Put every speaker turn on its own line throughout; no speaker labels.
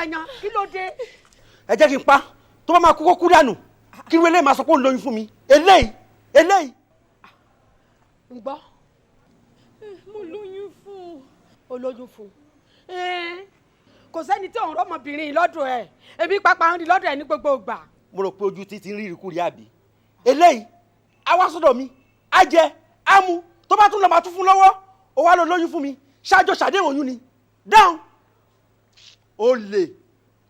pààyàn, kí ló dé?
Ẹ jẹ́ kí n pa, tó bá máa kú, kó kú dànù. Kí ló eléyìí máa sọ pé òun lóyún fún mi? Eléyìí, eléyìí.
Ń gbọ́.
Mo lóyún fún un.
O lóyún fún un? Kò sẹ́ni tí òun rọ́mọbìnrin yìí lọ́dọ̀ ẹ̀. Èmi pápá ń rí lọ́dọ̀ ẹ̀ ní gbogbo ìgbà.
Mo rò pé ojú títí ń rí ìrìkúri, àbí? Eléyìí á wá sọ́dọ̀ mi, á jẹ, á mu, tó bá tún lọ, máa tún fún lọ́wọ́. Ó wá lọ lóyún fún mi? Ṣáájú ṣàdéhùn oyún ni dáhùn. Olè,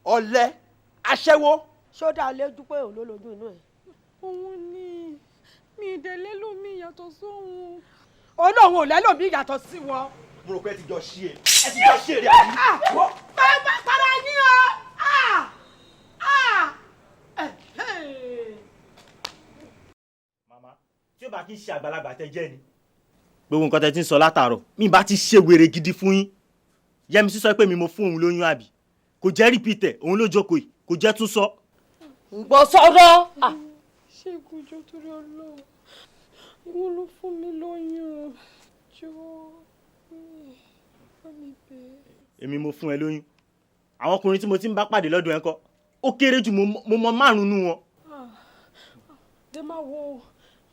ọ̀lẹ, aṣẹ́wó.
Ṣó dá ọ lójú pé òun ló lóyún inú ẹ̀?
Òun ni, mi ìdẹ̀lẹ́ lómi yàtọ̀ sóhun.
Òun lòun ò lẹ́lòmí yàtọ̀ sí wọn.
Mo rò pé ẹ ti jọ ṣí ẹ, ẹ ti jọ ṣí èrè, àbí?
Bàbá para yín o. Ah! Ah! Eh.
Màmá, tí ó bá kí n ṣe àgbàlagbà tẹ jẹ́ ni. Gbogbo nǹkan tẹ ti ń sọ látàárọ̀, mi bá ti ṣe wèrè gidi fún yín. Yẹmisí sọ pé mi mo fún òun lóyún, àbí? Kò jẹ́ repeat ẹ̀, òun ló jókòó yìí, kò jẹ́ tún sọ.
Ń gbọ́ sọ̀rọ̀.
Ṣẹ́gun, jọ, torí Ọlọ́run, ìwọ ló fún mi lóyún, jọ, bá mi bẹ̀.
Èmi mo fún ẹ lóyún? Àwọn ọkùnrin tí mo ti ń bá pàdé lọ́dún ẹ̀ kọ́, ó kéré jù, mo mọ márùn-ún nú wọn.
Dé máa wo,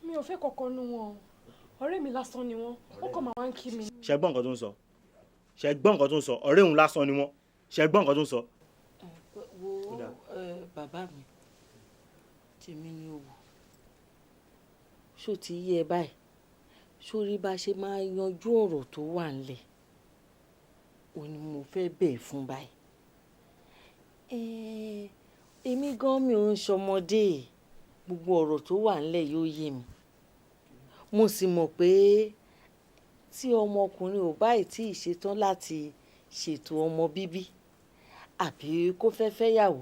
mi ò fẹ́ kankan nu wọn o. Ọ̀rẹ́ mi lásán ni wọ́n, ó kàn máa wá ń kí mi.
Ṣe gbọ́ nǹkan tó ń sọ? Ṣe gbọ́ nǹkan tó ń sọ? Ọ̀rẹ́ òun lásán ni wọ́n. Ṣe gbọ́ nǹkan tó ń sọ?
Wo bàbá mi, tèmi ni o wò. Ṣó ti yé ẹ báyìí? Sórí bá ṣe máa yanjú ọ̀rọ̀ tó wà ńlẹ̀ ò ní mo fẹ́ bẹ̀ fún báyìí. Èmi gan mi ò ń ṣọmọdé, gbogbo ọ̀rọ̀ tó wà ńlẹ̀ yóò yé mi. Mo sì mọ̀ pé tí ọmọkùnrin ò báyìí tí ì ṣetán láti ṣètò ọmọ bíbí àbí kó fẹ́ fẹ́yàwó,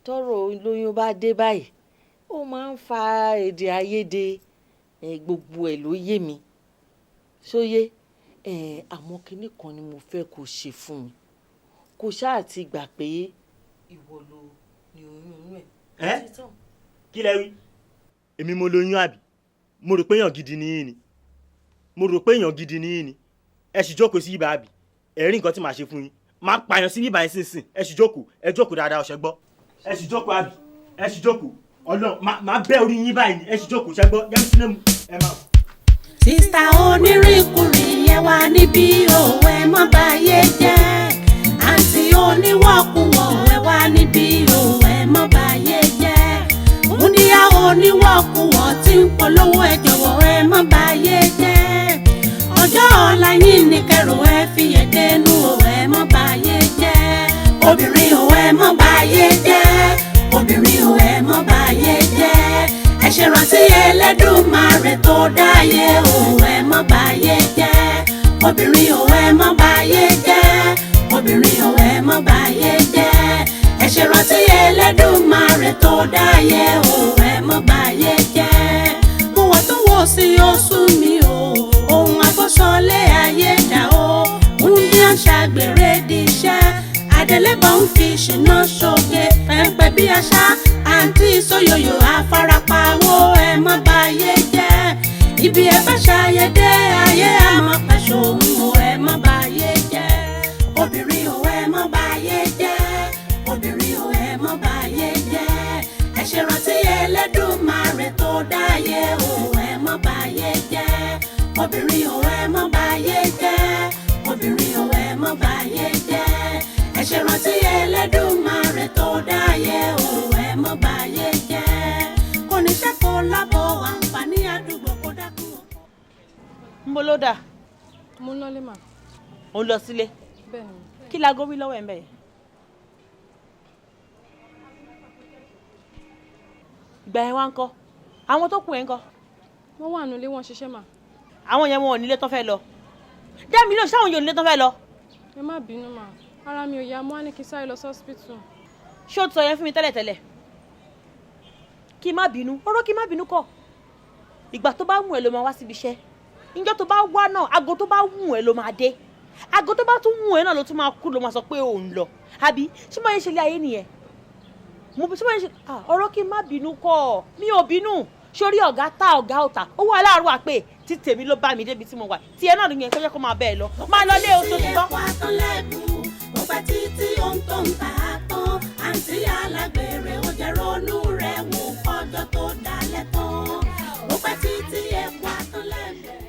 tọ́rọ̀ lóyún bá dé báyìí, ó máa ń fa èdè àìyedè. Gbogbo ẹ̀ ló yé mi ṣóyé. Àmọ́ kinní kan ni mo fẹ́ kó ṣe fún mi: kó ṣáà ti gbà pé ìwọ ló ní oyún inú ẹ̀.
Ẹ kí lẹ wí? Èmi mo lóyún, àbí? Mo rò pé èèyàn gidi ni yín ni. Mo rò pé èèyàn gidi ni yín ni. Ẹ sì jókòó sí ibà, àbí? Ẹ rí nǹkan tí màá ṣe fún yín, máa pààyàn sí bíbá yín sínsìn. Ẹ sì jókòó, ẹ jókòó dáadáa. Ọ̀ṣẹ́ gbọ́, ẹ sì jókòó, àbí? Ẹ sì jókòó. Ọlọ́run máa bẹ́ orí yín báyìí ni. Ẹ sì jókòó, ṣẹ́ gbọ́? Yẹ́n sílẹ̀ mu ẹ máa.
Sister onírìnkùnrin yẹn wà níbí o, ẹ mọ́ báyé jẹ́. Àǹtí oníwọ̀kùwọ̀ ẹ wà níbí o, ẹ mọ́ báyé jẹ́. Múndíá oníwọ̀kùwọ̀ tí ń polówó, ẹ jọ̀wọ́, ẹ mọ́ báyé jẹ́. Ọjọ́ ọ̀la yín ní kẹrù, ẹ fi yẹ̀dẹ́nu o, ẹ mọ́ báyé jẹ́. Obìnrin o, ẹ mọ́ báyé jẹ́. Obìnrin o, ẹ mọ́ báyé jẹ́. Ẹ ṣe rántí Ẹlẹ́dùmarè tó dáyé o, ẹ mọ́ báyé jẹ́. Obìnrin o, ẹ mọ́ báyé jẹ́. Obìnrin o, ẹ mọ́ báyé jẹ́. Ẹ ṣe rántí Ẹlẹ́dùmarè tó dáyé o, ẹ mọ́ báyé jẹ́. Mo wà tó wò sí oṣù mi o, ohun agbósọlé ayé dà o. Wúndíá ń ṣàgbèrè díṣẹ́, àdélébọ̀ ń fi ṣìnà ṣoge pẹ́ńpẹ́ bí àṣà, àǹtí sóyòyò àfarapawó, ẹ má báyé jẹ́. Ibi ẹ bá ṣàyẹ̀dẹ́ ayé àmọ́ pàṣẹ òun o, ẹ má báyé jẹ́. Obìnrin o, ẹ má báyé jẹ́. Obìnrin o, ẹ má báyé jẹ́. Ẹ ṣe rántí Ẹlẹ́dùmarè tó dáyé o, ẹ má báyé jẹ́. Obìnrin o, ẹ má báyé jẹ́. Obìnrin o, ẹ má báyé jẹ́. Ẹ ṣe rántí Ẹlẹ́dùmarè tó dáyé o, ẹ má báyé jẹ́. Kò ní ṣẹ́kọ̀ọ́ lábọ̀ àǹfààní àdúgbò kó dákun.
Ń bo ló dà?
Mo ń lọlé mà.
Ó ń lọ sílé?
Bẹ́ẹ̀ ni.
Kí láago wí lọ́wọ́ ẹ̀ ń bẹ̀ yẹn? Ìgbà yẹn wá ń kọ́, àwọn tó kù ẹ̀ ń kọ́?
Wọ́n wà nílé, wọ́n ṣiṣẹ́ mà.
Àwọn yẹn, wọn ò nílé tó fẹ́ lọ? Dá mi lóhùn, sáwọn yẹn ò nílé tó fẹ́ lọ?
Ẹ má bínú mà, ara mi ò yá, mo wá ní kí n sáré lọ sọ́sìpítù.
Ṣé o ti sọ yẹn fún mi tẹ́lẹ̀tẹ́lẹ̀? Kí n má bínú, ọ̀rọ̀ kí n má bínú kọ́. Ìgbà tó bá wù ẹ́ ló máa wá síbi iṣẹ́. Ìjọ́ tó bá wá náà, aago tó bá wù ẹ́ ló máa dé. Aago tó bá tún wù ẹ́ náà ló tún máa kú, ló máa sọ pé òun lọ, àbí? Ṣé máa ń ṣe ilé ayé nìyẹn? Mo ṣé máa ń ṣe ọ̀rọ̀ kí n má bínú kọ́? Mi ò bínú. Sórí ọ̀gá tá ọ̀gá ọ̀tà ó wà láàárọ̀ àpè tí tèmi ló bá mi débi tí mo wà. Tiẹ̀ náà nìyẹn, kó jẹ́ kó máa bẹ́ẹ̀ lọ. Máa lọ lé o, tó ti gbọ́.
pẹ́ títí ohun tó ń tà á tán. Àǹtí alágbèrè, ó jẹ́ ronú rẹ̀ wò kọjọ́ tó dalẹ̀ tán. Ó pẹ́ títí epo atán lẹ́gbẹ̀ẹ́.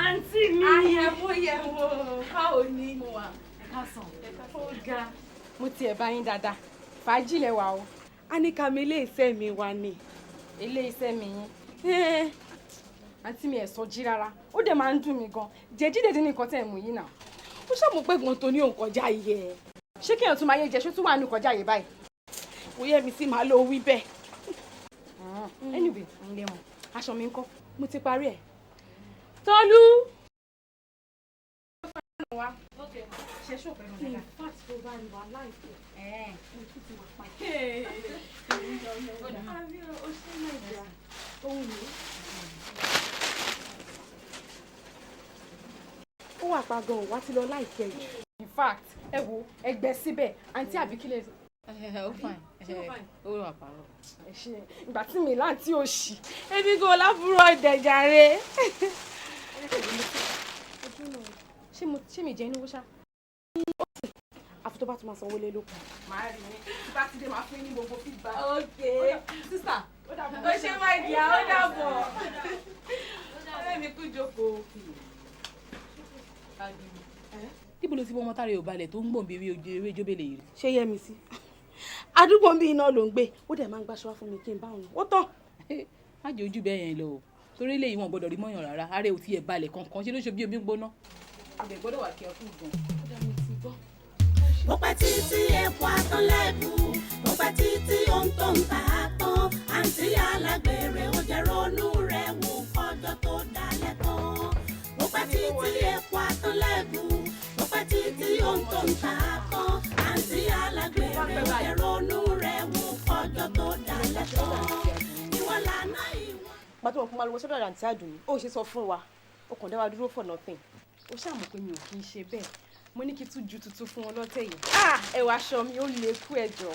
Àǹtí mi. Àyẹ̀wò yẹ̀wò, báwo ni? Mo wà. Ẹ káàsán. Ó ga. Mo tiẹ̀ bá yín dáadáa. Fàájì lẹ wà o.
A ní ká mi ilé iṣẹ́ mi wà ní.
Ilé iṣẹ́ mi yín. Àǹtí mi, ẹ̀ sọ jí rárá. Ó dẹ̀ máa ń dùn mí gan. Jẹ̀jídẹ̀dẹ̀ ní nǹkan tẹ̀ mú yín náà.
Ó ṣàmù pé gbọ́n tó ní òun kọjá iye ẹ̀.
Ṣé kéèyàn tún máa yé jẹ ṣó tún wà ní kọjá yìí báyìí?
Kò yẹ mi sí màá lọ wí bẹ́ẹ̀.
Anyway, ǹlẹ́ mọ̀. Aṣọ mi ń kọ́.
Mo ti parí ẹ̀.
Tọ́lú. Ṣe ṣó pẹ̀lú
In
dáadáa.
fact, tó bá rí wa láìpẹ́, mo tún ti wà pa. Àbí o ṣe Nàìjíríà òun ni. Ó wà pa gan-an, wá ti lọ láìpẹ́ yìí.
In fact, ẹ wo ẹgbẹ́ síbẹ̀, àǹtí àbíkílẹ̀.
Ó fine. Ó wà pàrọ̀.
Ẹ ṣe ìgbà tí mi láǹtí ò ṣì. Èmi gan lábúrò ìdẹ̀jàre. Ṣé mo ṣé mi jẹ́ inú wó ṣá?
Àfi tó bá tún máa sanwó lé lókun.
Màá rí yín. Tí bá ti dé, màá fún yín ní gbogbo feedback.
Ok.
Sísà, ó dàbọ̀.
Ó ṣe máa di àwọn dàbọ̀. Ọ̀rẹ́ mi kú jókòó.
Níbo ló ti bọ́ ọmọ tára ò balẹ̀ tó ń gbọ̀n bí ewé jóbélé yìí?
Ṣé yẹ mi sí? Àdúgbò ń bí iná ló ń gbé. Ó dẹ̀ máa ń gbàṣọ wá fún mi kí n bá òun. Ó tán.
Má jẹ́ ojú bẹ́ẹ̀ yẹn lọ o, torí eléyìí wọn gbọ́dọ̀ rí mọ́yàn rárá. Ara ẹ̀ ò tiẹ̀ balẹ̀ kankan, ṣe ló ṣe bí omi gbóná. Ibẹ̀ gbọ́dọ̀ wà kí ẹ kú gan.
Bó pẹ́ títí epo atán lẹ́bù. Bó pẹ́ títí ohun tó ń tà á tán. Àǹtí alágbèrè, ó jẹ́ ronú rẹ̀ wò kọjọ́ tó dalẹ̀ tán. Bó pẹ́ títí epo atán lẹ́bù. Bó pẹ́ títí ohun tó ń tà á tán. Àǹtí alágbèrè, ó jẹ́ ronú rẹ̀ wò kọjọ́ tó dalẹ̀ tán. Ìwọ lànà ìwọ.
Pàtó wọn fún wa lọ́wọ́ sọ́dọ̀ àǹtí Àdùnní, ó ṣe sọ fún wa, ó kàn dá wa dúró for nothing.
Ó ṣàmọ̀ pé mi ò kí ń ṣe bẹ́ẹ̀. Mo ní kí tún ju tuntun fún wọn lọ́tẹ̀ yìí. Ah, ẹwà aṣọ mi ó lè kú ẹjọ́.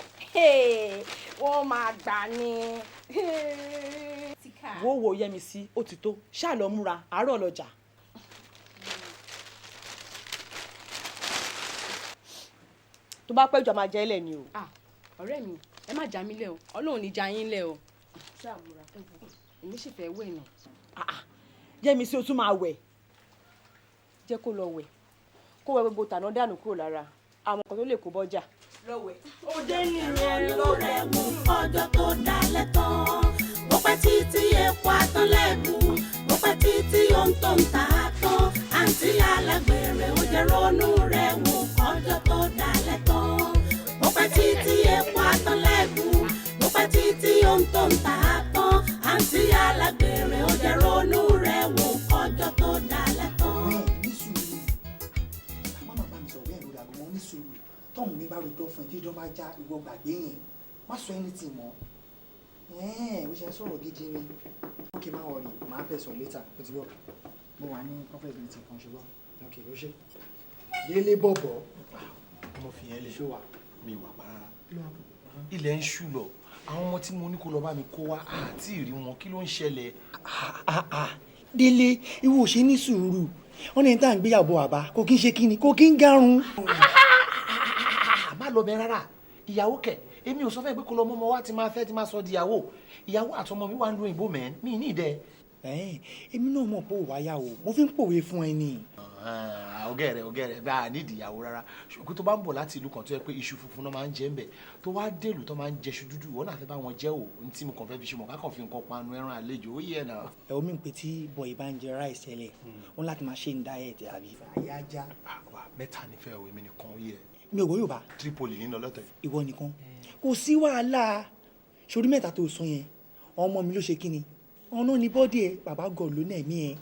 Wọ́n máa gbà ní.
Wo wo Yẹ́misí, ó ti tó, ṣáà lọ múra àárọ̀ lọ́jà.
Tó bá pẹ́ jù, a máa jẹ́ ilẹ̀ ni o.
Ah, ọ̀rẹ́ mi, ẹ má já mi lẹ̀ o. Ọlọ́run ní já yín lẹ̀ o. Ṣàmúra, èmi sì fẹ́ wẹ̀ nà.
Yẹ́misí, ó tún máa wẹ̀.
Jẹ́ kó lọ wẹ̀, kó wẹ gbogbo tàná dànù kúrò lára àwọn kan tó lè kó bọ́jà.
Lọ́wẹ̀.
Ó dé nìyẹn.
Ronú rẹ̀ wò ọjọ́ tó dalẹ̀ tán. Bó pẹ́ títí epo atán lẹ́bù. Bó pẹ́ títí ohun tó ń tà á tán. Àǹtí alágbèrè, ó jẹ́ ronú rẹ̀ wò ọjọ́ tó dalẹ̀ tán. Bó pẹ́ títí epo atán lẹ́bù. Bó pẹ́ títí ohun tó ń tà á tán. Àǹtí alágbèrè, ó jẹ́ ronú rẹ̀ wò ọjọ́ tó dalẹ̀ tán.
Ní sùúrù, má má bá mi sọ̀rọ̀ bẹ́ẹ̀ lórí aago mọ́. Ní sùúrù, tọ́hún mi bá rojọ́ fún ẹ tí ìjọba já, ìwọ gbàgbé yẹn, má sọ anything mọ́. Ẹ̀ẹ́n, ó ṣe ń sọ̀rọ̀ gidi ni. Ok, má worry, màá bẹ̀ sọ̀ later. Ó ti bọ̀, mo wà ní conference meeting kan, ṣùgbọ́n ok, ó ṣe délé bọ̀bọ̀.
Mo fi yẹn lè
ṣó wà.
Mi wà pa rárá. Ilẹ̀ ń ṣú lọ, àwọn ọmọ tí mo ní kó lọ bá mi kó wá àti ìrí wọn, kí ló ń ṣẹlẹ̀?
Délé, ìwọ ò ṣe ní sùúrù. Wọn ní tá à ń gbéyàwó àbá kò kí ń ṣe kíni, kò kí ń garun.
Má lọ bẹ rárá. Ìyàwó kẹ? Èmi ò sọ fẹ́ pé kó lọ mọ́mọ́ wá ti máa fẹ́ ti máa sọ di ìyàwó. Ìyàwó àtọmọ mi wà ń lo òyìnbó mẹ́rin mi ní ìdẹ.
Èmi náà mọ̀ pé ò wáyà o, mo fi ń pòwe fún ẹ ni.
Ọ̀gẹ́ rẹ̀, ọ̀gẹ́ rẹ̀ bá a nídìí ìyàwó rárá, ṣùgbọ́n tó bá ń bọ̀ láti ìlú kan tó yẹ pé iṣu funfun náà máa ń jẹ ń bẹ̀, tó wá délùú tó máa ń jẹṣu dúdú, ìwọ náà fẹ́ bá wọn jẹ́ o. Ní tí mo kàn fẹ́ fi ṣe mọ̀ kákan fi nǹkan panu ẹran àlejò, ó yẹ náà.
Ẹ omi ń pè tí bọ̀yì bá ń jẹ rice tẹ́lẹ̀, ó ní láti máa ṣe ní diet àbí. Àyà já.
Wà mẹ́ta nífẹ̀ẹ́ o, èmi nìkan, ó yẹ.
Mi ò gbọ́ Yorùbá.
Tripoli nínú ọlọ́tẹ̀.
Ìwọ nìkan, kò sí wàhálà. Sórí mẹ́ta tó sọ yẹn, ọmọ mi ló ṣe kíni, ọ̀nà ní bọ́dí ẹ, bàbá gọ̀ ló náà mí ẹ,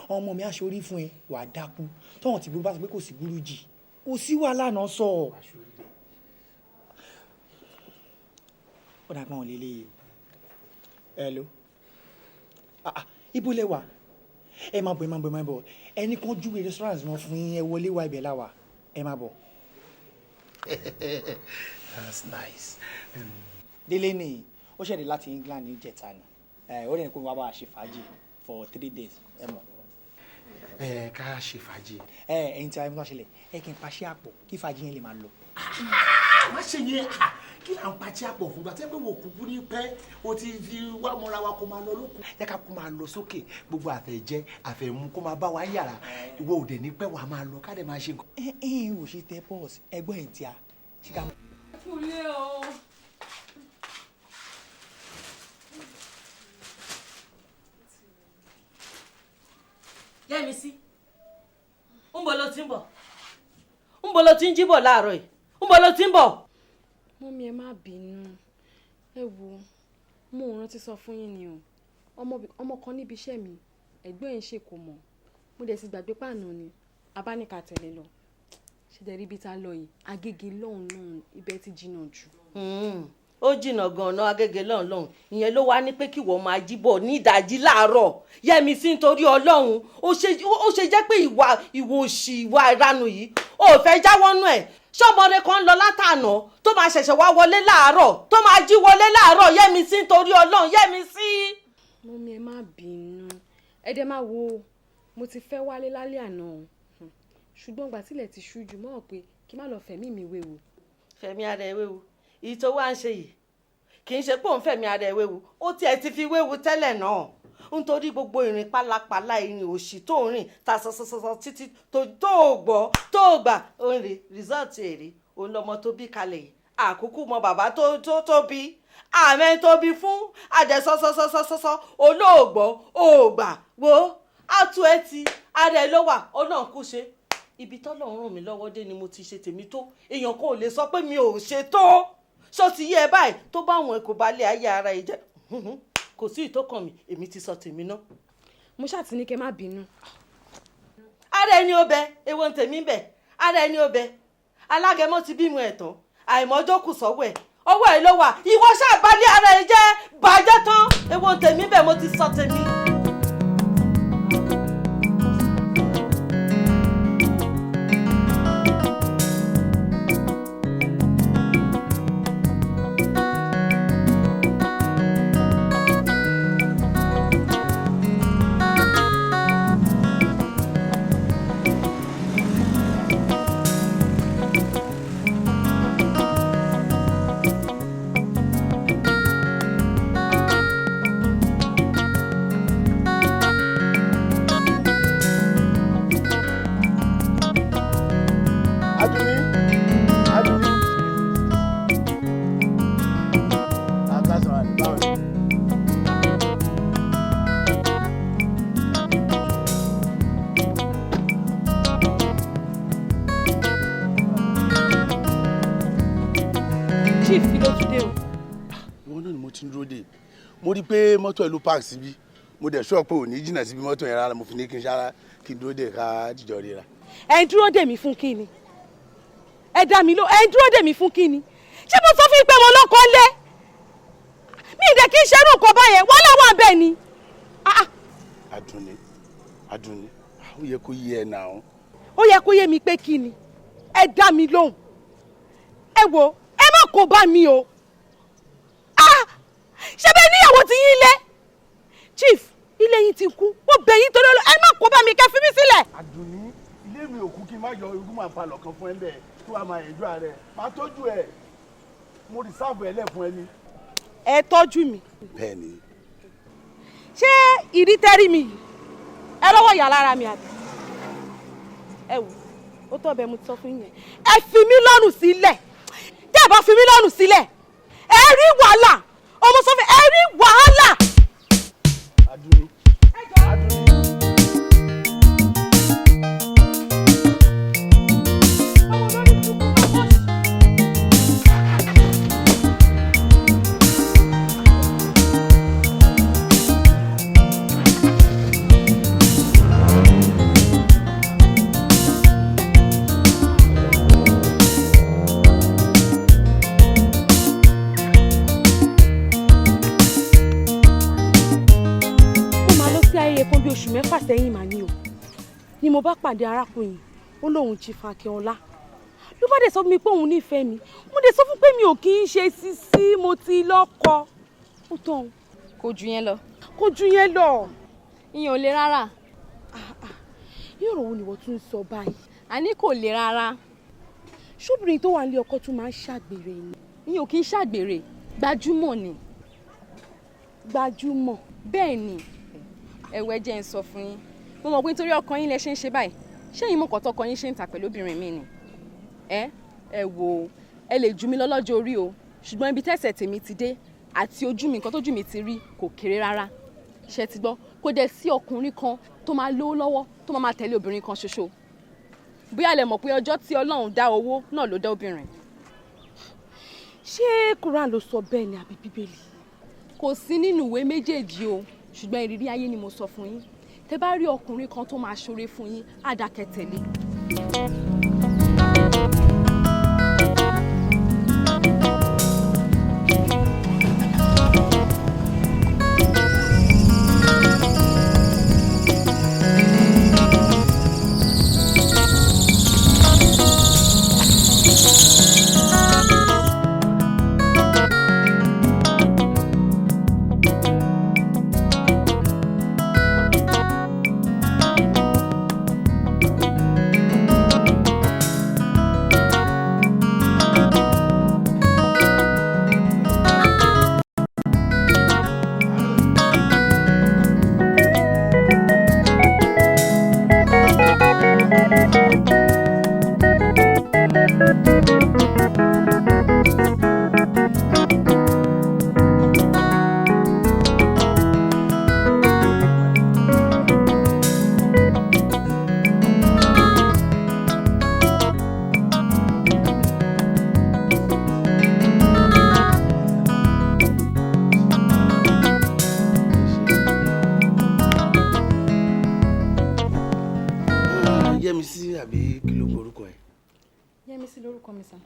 ọmọ mi aṣorí fún ẹ, wàá dákú tọ́wọ̀n tí burú bá sọ pé kò sí burú jì, kò sí wàhálà náà sọ. Ó dà pọ́n lélẹ̀ o. Hello, ah ah, ibo lẹ wà? Ẹ máa bọ̀, ẹ máa bọ̀, ẹ máa bọ̀. Ẹnì kan júwe restaurant wọn fún yín, ẹ wọlé wá, ibẹ̀ la wà, ẹ máa bọ̀.
That's nice.
Délé ni ó ṣẹ̀dẹ̀ láti England ní ìjẹta ni. Ẹ ó lè ní kó wá bá a ṣe fàájì for 3 days, ẹ mọ̀.
Ẹ ká ṣe fàájì.
Ẹ ẹyin tí a mú ṣẹlẹ̀, ẹ kí n paṣẹ àpò kí fàájì yẹn lè máa lọ.
Má ṣe yẹn, kí là ń pàṣẹ àpò fún gbàtẹ́ pé wò kúkú ní pẹ́ o ti fi wá mọ́ra wa kó máa lọ lókun. Jẹ́ ká kó máa lọ sókè, gbogbo àfẹ́jẹ́ àfẹ́mu kó máa bá wa yàrá, ìwọ òde ní pẹ́ wàá máa lọ ká dẹ̀ máa ṣe nǹkan.
Ẹ ẹ ò ṣe tẹ bọ́ọ̀sì ẹgbọ́n ẹ̀ tí a ṣe ká.
Kúlé o.
Yẹ́misí, ń bọ̀ ló ti ń bọ̀, ń bọ̀ ló ti ń jí bọ̀ láàárọ̀ yìí, ń bọ̀ ló ti ń bọ̀.
Mummy, ẹ má bínú, ẹ wo, mo ò rántí sọ fún yín ni o. Ọmọ kan níbi iṣẹ́ mi, ẹ̀gbọ́n ẹ̀ ń ṣe kò mọ̀, mo dẹ̀ sì gbàgbé pàànà ni abáníkà tẹ̀lé lọ. Ṣe dẹ̀ rí ibi tá a lọ yìí, Agége lọ́hùn lọ́hùn, ibẹ̀ ti jìnnà jù.
Ó jìnnà gan-an Agége lọ́hùn lọ́hùn, ìyẹn ló wá ní pé kí wọ́n máa jí bọ̀ ní ìdajì láàárọ̀. Yẹ́misí, nítorí Ọlọ́run, ó ṣe jẹ́ pé ìwà ìwà òṣì, ìwà ìranù yìí ó fẹ́ jáwọ́ nú ẹ̀? Ṣọ́mọdé kan ń lọ látànà tó máa ṣẹ̀ṣẹ̀ wá wọlé láàárọ̀, tó máa jí wọlé láàárọ̀? Yẹ́misí, nítorí Ọlọ́run, Yẹ́misí.
Mummy, ẹ má bínú, ẹ dẹ́ máa wo, mo ti fẹ́ wálé lálẹ́ àná, ṣùgbọ́n ìgbà tílẹ̀ ti ṣú jù mọ́ pé kí má lọ fẹ̀mí mi wéwu.
Fẹ̀mí ara ẹ wéwu? Èyí tó wá ń ṣe yìí kì í ṣe pé òun fẹ̀mí ara ẹ wéwu, ó tiẹ̀ ti fi wéwu tẹ́lẹ̀ náà, nítorí gbogbo ìrìn pálapàla, ìrìn òṣì tó ń rìn ta sọsọsọsọ títí tó gbọ́ tó gbà, ó ń rí rìsọ́ọ̀tì èrè. Òun lọmọ tó bí kalẹ̀ yìí, àkókò mọ bàbá tó tó bí àmẹ́ tó bí fún àjẹsọsọsọsọsọ olóògbọ́ òògbà wo àtú ẹ ti ara ẹ ló wà. Ọlọ́run kú ṣe ibi tọ́lọ́run ràn mí lọ́wọ́ dé ni mo ti ṣe tèmi tó, èèyàn kan ò lè sọ pé mi ò ṣe tó. Ṣó ti yé ẹ báyìí? Tó bá àwọn ẹ̀kọ́ balẹ̀ ayé ara ẹ jẹ́, kò sí ìtókàn mi, èmi ti sọ tèmi náà.
Mo ṣáà ti ní kẹ́ má bínú.
Ara ẹni ó bẹ, èwo ń tèmi bẹ, ara ẹni ó bẹ. Alágẹmọ ti bímọ ẹ̀ tán, àìmọ́jọ́ kù sọ́wọ́ ẹ̀, ọwọ́ ẹ̀ ló wà. Ìwọ ṣáà balẹ̀ ara ẹ jẹ́, bàjẹ́ tán, èwo ń tèmi bẹ, mo ti sọ tèmi.
Chief, kí ló tún dé o?
Ìwọ náà ni mo ti ń dúró dè. Mo rí i pé mọ́tò ẹ̀ ló park síbí, mo dẹ̀ sọ pé ò ní jìnnà síbi mọ́tò yẹn rárá, mo fi ní kí n ṣára kí n dúró dè ká jíjọ ríra.
Ẹ ń dúró dè mí fún kí ni? Ẹ dá mi ló, ẹ ń dúró dè mí fún kí ni? Ṣé mo sọ fún yín pé mo lọ́kọ lé mi ìdẹ kí n ṣerú nǹkan báyẹn? Wọ́n làwọn àbẹ̀ ni.
Àdùnní, Àdùnní, ó yẹ kó yé ẹ nà ó.
Ó yẹ kó yé mi pé kí ni? Ẹ dá mi lóhùn. Ẹ wo, ẹ má kó bá mi o. Ṣé bẹ́ẹ̀ níyàwó ti yín lé? Chief, ilé yín ti kú, mo bẹ̀ yín torí Ọlọ́run, ẹ má kó bá mi, kẹ́ fi mí sílẹ̀.
Àdùnní, ilé mi ò kú, kí n má yọ irú màá palọ̀ kan fún ẹ bẹ́ẹ̀ tó wàá máa ẹ̀jọ́ rẹ̀, máa tọ́jú ẹ̀, mo rìsáàbù ẹ̀ lẹ̀ fún ẹ ní.
Ẹ tọ́jú mi?
Bẹ́ẹ̀ni.
Ṣé ìrí tẹ́rí mi yìí, ẹ lọ́wọ́ ìyá lára mi àbí? Ẹ wò ó tọ́ bẹ́ẹ̀, mo ti sọ fún yín yẹn, ẹ fi mí lọ́rùn sílẹ̀. Tẹ́ ẹ bá fi mí lọ́rùn sílẹ̀, ẹ rí wàhálà. Ọmọ sọ fún ẹ rí wàhálà.
Àdùnní. Àdùnní.
Bí oṣù 6 sẹ́yìn mà ní o ni mo bá pàdé arákùnrin, ó lóun Chief Akínọlá, ló bá dé sọ fún mi pé òun nífẹ̀ẹ́ mi. Mo dé sọ fún pé mi ò kì í ṣe sisi, mo ti lọ́kọ. Ó tán.
Kò ju yẹn lọ.
Kò ju yẹn lọ.
Ìyẹn ò le rárá.
Yóò rò wo ni wọ́n tún ń sọ báyìí.
Àní kò le rárá.
Ṣóbìnrin tó wà nílé ọkọ tún máa ń ṣàgbèrè ni.
Ìyẹn ò kí ń ṣàgbèrè, gbajúmọ̀ ni.
Gbajúmọ̀.
Bẹ́ẹ̀ ni, ẹ̀wẹ̀ jẹ́ ń sọ fún yín. Mo mọ̀ pé nítorí ọkọ yín lẹ ṣe ń ṣe báyìí. Ṣé ẹ̀yin mọ̀ kọ́ tọkọ yín ṣe ń ta pẹ̀lú obìnrin mi ni? Ẹ ẹ wò ó, ẹ lè jù mí lọ lọ́jọ́ orí o, ṣùgbọ́n ibi tẹ́sẹ̀ tèmi ti dé àti ojú mi, nǹkan tójú mi ti rí kò kéré rárá. Ṣé ti gbọ́? Kò dẹ̀ sí ọkùnrin kan tó máa lówó lọ́wọ́ tó máa máa tẹ̀lé obìnrin kan ṣoṣo. Bóyá lẹ mọ̀ pé ọjọ́ tí Ọlọ́run dá owó náà ló dá obìnrin.
Ṣé Quran ló sọ bẹ́ẹ̀ ni àbí Bíbélì?
Kò sí nínú ìwé méjèèjì o, ṣùgbọ́n ìrírí ayé ni mo sọ fún yín. Tẹ bá rí ọkùnrin kan tó máa ṣoore fún yín, á dákẹ́ tẹ̀lé.
Yẹ́misí àbí kí ló porúkọ ẹ̀?
Yẹ́misí lórúkọ mi sà.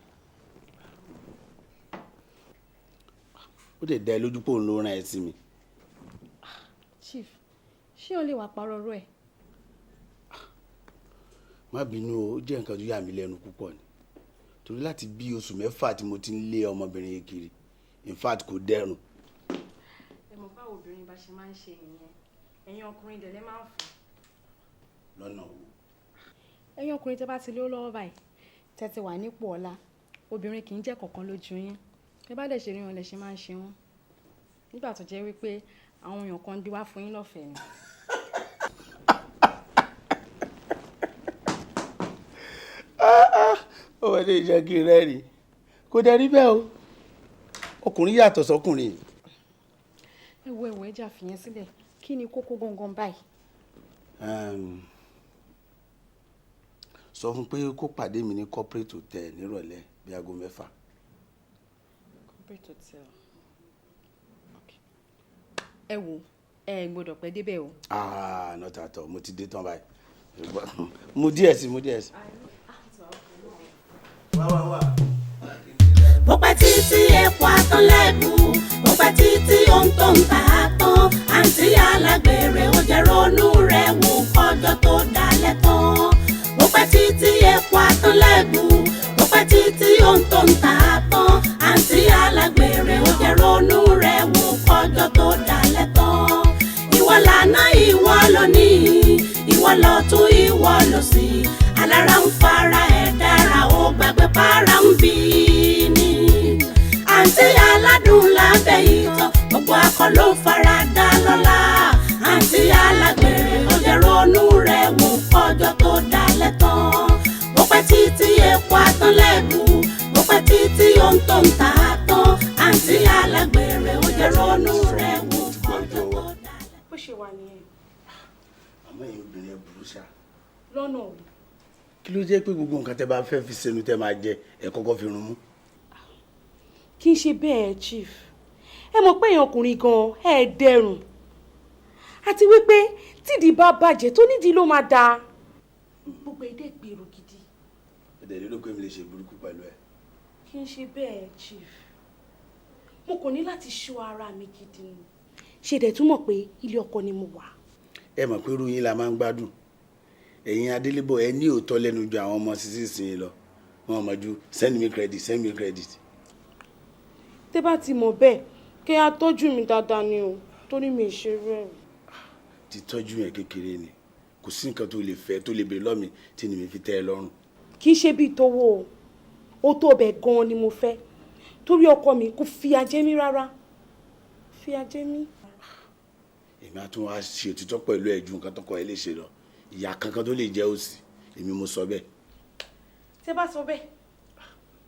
Ó dẹ̀ dá ẹ lójú pé òun ló rán ẹ sí mi.
Chief, ṣé o lè wà parọ́ ọ̀rọ̀ ẹ̀?
Má bínú o, ó jẹ́ nǹkan tó yà mí lẹ́nu púpọ̀ ni. Torí láti bí oṣù 6 tí mo ti ń lé ọmọbìnrin yìí kiri, in fact kò dẹrùn.
Ẹ mọ̀ báwo obìnrin bá ṣe máa ń ṣe nìyẹn, ẹ̀yin ọkùnrin dẹ̀ lẹ́ máa ń fà.
Lọ́nà wo?
Ẹ̀yin ọkùnrin tẹ́ bá ti lówó lọ́wọ́ báyìí, tẹ́ ti wà nípò ọlá, obìnrin kì í jẹ́ kankan lójú yín. Ẹ bá dẹ̀ ṣe rí wọn lẹ ṣe máa ń ṣe wọ́n. Nígbà tó jẹ́ wípé àwọn èèyàn kan ń gbé wá fún yín lọ́fẹ̀ẹ́ ni.
Ó wọlé iṣẹ́ kí n rẹ́rìn-ín. Kò dẹ̀ rí bẹ́ẹ̀ o. Ọkùnrin yàtọ̀ sọ́kùnrin.
Ẹ wo ẹ̀wọ̀ ẹja fìyẹn sílẹ̀. Kí ni kókó gangan báyìí?
Sọ fún pé kó pàdé mi ní corporate hotel nírọ̀lẹ́ bí aago 6.
Corporate hotel. Okay. Ẹ wo, ẹ gbọ́dọ̀ pẹ́ débẹ̀ o.
Ah, not at all. Mo ti dé tán báyìí. Mo díẹ̀ sí, mo díẹ̀ sí. Wá wá wá.
Bó pẹ́ títí epo atán lẹ́bù, bó pẹ́ títí ohun tó ń ta tán, àǹtí alágbèrè ó jẹ́ ronú rẹ̀ wò kọjọ́ tó dalẹ̀ tán. Bó pẹ́ títí epo atán lẹ́bù, bó pẹ́ títí ohun tó ń ta tán, àǹtí alágbèrè ó jẹ́ ronú rẹ̀ wò kọjọ́ tó dalẹ̀ tán. Ìwọ lànà ìwọ lónìí, ìwọ lọ́tún ìwọ lósì, alára ń fara ẹ̀ dára ó gbàgbé para ń bí ni. Àǹtí aládùn lábẹ́ ìtàn, gbogbo akọ ló ń fara dá lọ́la. Àǹtí alágbèrè ó jẹ́ ronú rẹ̀ wò kọjọ́ tó dalẹ̀ tán. Bó pẹ́ títí epo atán lẹ́bù, bó pẹ́ títí ohun tó ń ta tán. Àǹtí alágbèrè ó jẹ́ ronú rẹ̀ wò kọjọ́ tó dalẹ̀ tán.
Bó ṣe wà nìyẹn.
Àmọ́ ẹ̀yin obìnrin ẹ burú ṣá.
Lọ́nà o.
Kí ló jẹ́ pé gbogbo nǹkan tẹ́ bá fẹ́ fi sẹ́nu tẹ́ máa jẹ ẹ kọ́kọ́ fi run mú?
Kì í ṣe bẹ́ẹ̀ chief. Ẹ mọ̀ pé èèyàn ọkùnrin gan-an ẹ dẹrùn. Àti wípé tídìí bá bàjẹ́ tó nídìí ló máa dáa. Gbogbo èdè gbèrò gidi.
Ẹ̀dẹ̀ lérò pé mi lè ṣe burúkú pẹ̀lú ẹ.
Kì í ṣe bẹ́ẹ̀ chief. Mo kò ní láti ṣọ́ ara mi gidi ni. Ṣé dẹ̀ tún mọ̀ pé ilé ọkọ ni mo wà?
Ẹ mọ̀ pé irú yín la máa ń gbádùn. Ẹ̀yin adélébọ̀ ẹ ní òótọ́ lẹ́nu ju àwọn ọmọ sísìn lọ. Wọ́n mọ̀ ju send me credit, send me credit.
Tẹ́ bá ti mọ̀ bẹ́ẹ̀ kí á tọ́jú mi dáadáa ni o. Torí mi ì ṣe rẹ̀.
Títọ́jú yẹn kékeré ni, kò sí nǹkan tó lè fẹ́ tó lè béèrè lọ́mi tí ni mi fi tẹ́ ẹ lọ́rùn.
Kì í ṣe bíi tówó o, ó tó bẹ́ẹ̀ gan-an ni mo fẹ́, torí ọkọ mi kò fìyà jẹ mí rárá, fìyà jẹ mí.
Èmi á tún wá ṣe òtítọ́ pẹ̀lú ẹ ju nǹkan tọkọ ẹ lè ṣe lọ. Ìyá kankan tó lè jẹ́ òsì, èmi mo sọ bẹ́ẹ̀.
Tẹ́ bá sọ bẹ́ẹ̀.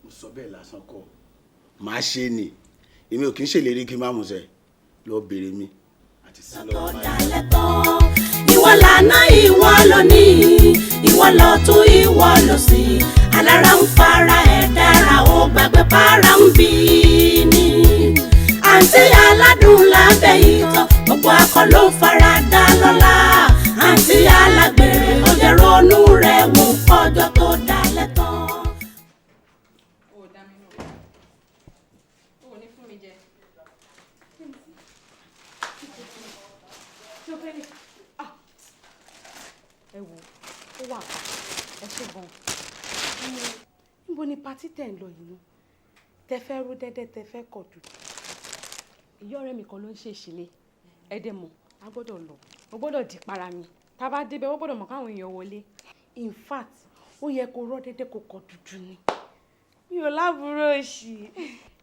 Mo sọ bẹ́ẹ̀ lásán kọ́, màá ṣe é ni. Èmi ò kì í ṣèlérí kí n má musẹ̀ lọ béèrè mi àti sí lọ́wọ́ máa
Tán ìwọ lànà, ìwọ lónìí, ìwọ lọ́tún, ìwọ lósì, alára ń fara ẹ̀ dára, ó gbàgbé para ń bí ni. Àǹtí aládùn lábẹ́ ìtọ́, gbogbo akọ ló fara dá lọ́la. Àǹtí alágbèrè, ó jẹ́ ronú rẹ̀ wò kọjọ́ tó dalẹ̀ tán.
O ò dá mi nù. O ò ní fún mi jẹ.
Ṣé o fẹ́ lè? Ah! Ẹ wo, ó wà pa, ẹ ṣe gan. Níbo ni party tẹ̀ ń lọ yìí ná? Tẹ fẹ́ rú dẹ́dẹ́, tẹ fẹ́ kọ̀ dùn.
Ìyá ọ̀rẹ́ mi kan ló ń ṣe ìṣílé. Ẹ dẹ̀ mọ̀, a gbọ́dọ̀ lọ. Mo gbọ́dọ̀ dì para mi. Tá a bá débẹ̀, wọ́n gbọ́dọ̀ mọ̀ káwọn èèyàn wọlé.
In fact, ó yẹ kó rọ́ dẹ́dẹ́ kó kọ̀ dúdú ni. Mi ò lábúrò òṣì.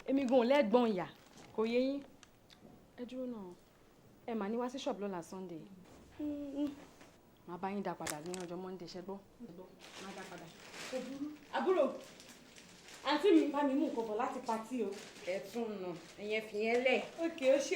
Èmi gan ò lẹ́gbọ̀n ìyá, kò yé yín. Ẹ dúró náà. Ẹ mà ní wá sí ṣọ́ọ̀bù lọ́la Sunday. Màá bá yín dá padà ní ọjọ́ Monday, ṣẹ́ gbọ́.
Má dá padà. Kò burú. Àbúrò, àǹtí mi bá mi mú nǹkan bọ̀ láti party o.
Ẹ tún nù, ìyẹn fìyẹn lẹ̀.
Okay, ó ṣe.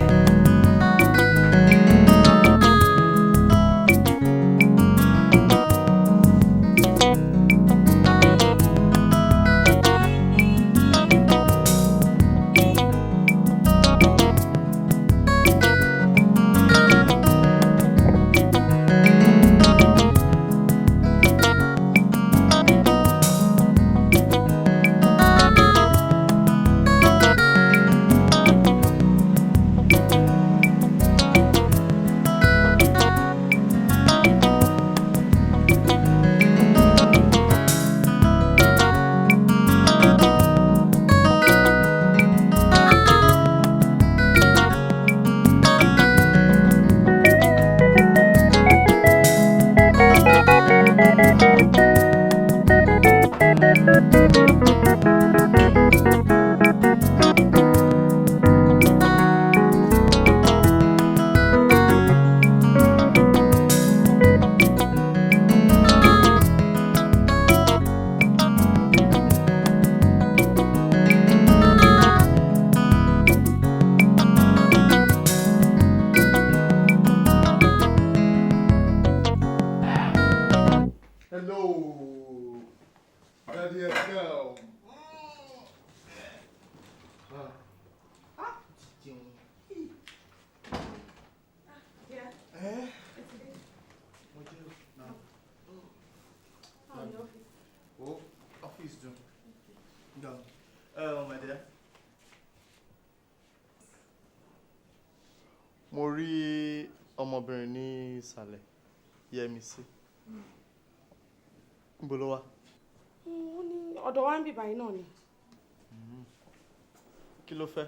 Hello, Daddy and girl. Ah. Eh? Mo jẹ́ o. Oh, office dùn. Done. Oh, my dear. Mo rí ọmọbìnrin ní ìsàlẹ̀, Yẹ́misí. Níbo ló wà?
Ó ní ọ̀dọ̀ wa ń bì báyìí náà ni.
Kí ló fẹ́?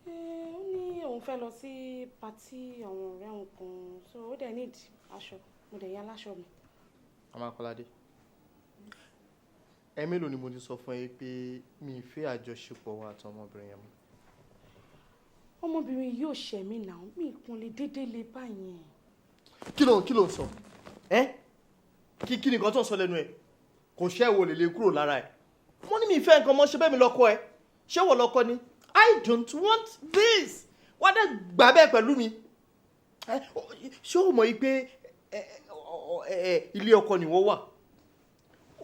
Ó ní òun fẹ́ lọ sí party àwọn ọ̀rẹ́ òun kan, so ó dẹ̀ need aṣọ, mo dẹ̀ yá láṣọ mi.
Amákọ́ládé. Ẹ mélòó ni mo ti sọ fún ẹ pé mi ì fẹ́ àjọṣepọ̀ wa àti ọmọbìnrin yẹn mọ́?
Ọmọbìnrin yóò ṣẹ̀ mí náà, mi kàn lè dédé lè báyẹn.
Kí ló ń sọ? Ẹ́ kí ni nǹkan tó ń sọ lẹ́nu ẹ̀? Kò ṣẹ́ wo lè lè kúrò lára ẹ̀. Mo ní mi ì fẹ́ nǹkan mọ́, ṣe bẹ́ẹ̀ mi lọ́kọ ẹ. Ṣé wọ́n lọ́kọ ni? I don't want this. Wọ́n dẹ̀ gbà bẹ́ẹ̀ pẹ̀lú mi. Ẹ, ṣé o mọ̀ yìí pé ilé ọkọ ni wọ́n wà?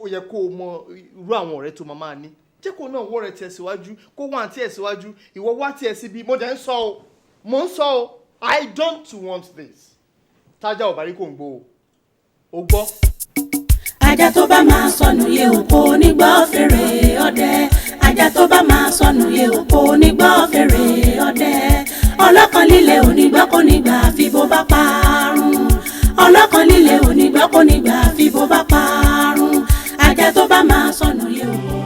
Ó yẹ kó o mọ irú àwọn ọ̀rẹ́ tó máa máa ní. Jẹ́ kó náà wọ́ rẹ̀ tiẹ̀ síwájú, kó wá àǹtí ẹ̀ síwájú, ìwọ wá tiẹ̀ síbi. Mo dẹ̀ ń sọ o, mo ń sọ o, I don't want this. Tájà ò bá rí kò ń gbó o. O gbọ́.
Ajá tó bá máa sọnù yẹ òkò onígbọ́ fèrè ọdẹ. Ajá tó bá máa sọnù yẹ òkò onígbọ́ fèrè ọdẹ. Ọlọ́kan líle onígbọ́ kò ní gbà fi bó bá parun. Ọlọ́kan líle onígbọ́ kò ní gbà fi bó bá parun. Ajá tó bá máa sọnù yẹ òkò.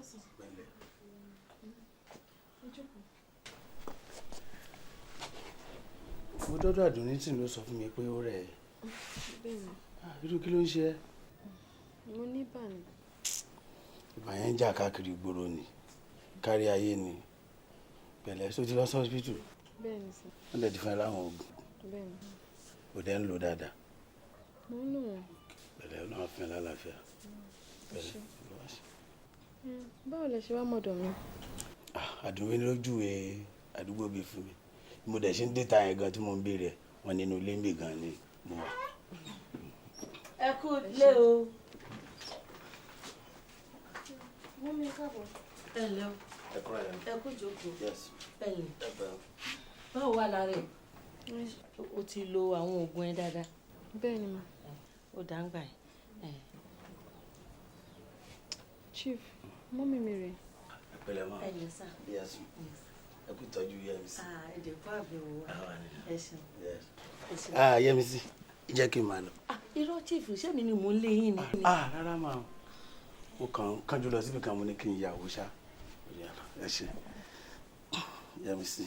káàsán.
Pẹ̀lẹ́.
Ẹ jókòó.
Mo dọ́dọ̀ Àdùnní tí ló sọ fún mi pé ó rẹ̀ ẹ́.
Bẹ́ẹ̀ni.
Irú kí ló ń ṣe ẹ́?
Mo ní ibà ni.
Ibà yẹn ń jà káàkiri ìgboro ni, kárí ayé ni. Pẹ̀lẹ́, ṣó ti lọ sí hospital?
Bẹ́ẹ̀ni sir.
Wọ́n dẹ̀ ti fún ẹ láwọn oògùn.
Bẹ́ẹ̀ni.
Ò dẹ̀ ń lò dáadáa.
Mo ń lò wọ́n.
Pẹ̀lẹ́, Ọlọ́run á fún ẹ lálàáfíà. Pẹ̀lẹ́.
Báwo lẹ ṣe wá mọ̀dọ̀ mi?
Àdùnní ló júwe àdúgbò bíi fún mi. Mo dẹ̀ ṣe ń déta yẹn gan tí mo ń béèrè ẹ̀, wọ́n nínú ilé ń bì gan ni mo wà.
Ẹ kú lé o.
Mummy, ẹ káàbọ̀.
Ẹ ǹlẹ́ o.
Ẹ kúrò yẹn.
Ẹ kú jókòó.
Yes.
Ẹ ǹlẹ́. Báwo wà lára ẹ̀? O ti lo àwọn oògùn ẹ dáadáa?
Bẹ́ẹ̀ni mà.
Ó dá ń gbà ẹ̀.
Chief, mummy mi rè.
Ẹ pẹ̀lẹ́ mọ́.
Ẹ ǹlẹ́ sà.
Yes. Ẹ kú ìtọ́jú Yẹ́misí.
Ẹ dẹ̀ kú àbẹ̀wò wa. Ẹ ṣeun.
Yes.
Ẹ ṣeun.
Yẹ́misí, jẹ́ kí n máa lọ.
Irọ́ chief, ṣé mi ni mò ń lé yín ni?
Rárá mà o. Mo kàn ń kánjú lọ síbi kan, mo ní kí n yàwó ṣá. Ẹ ṣe. Yẹ́misí.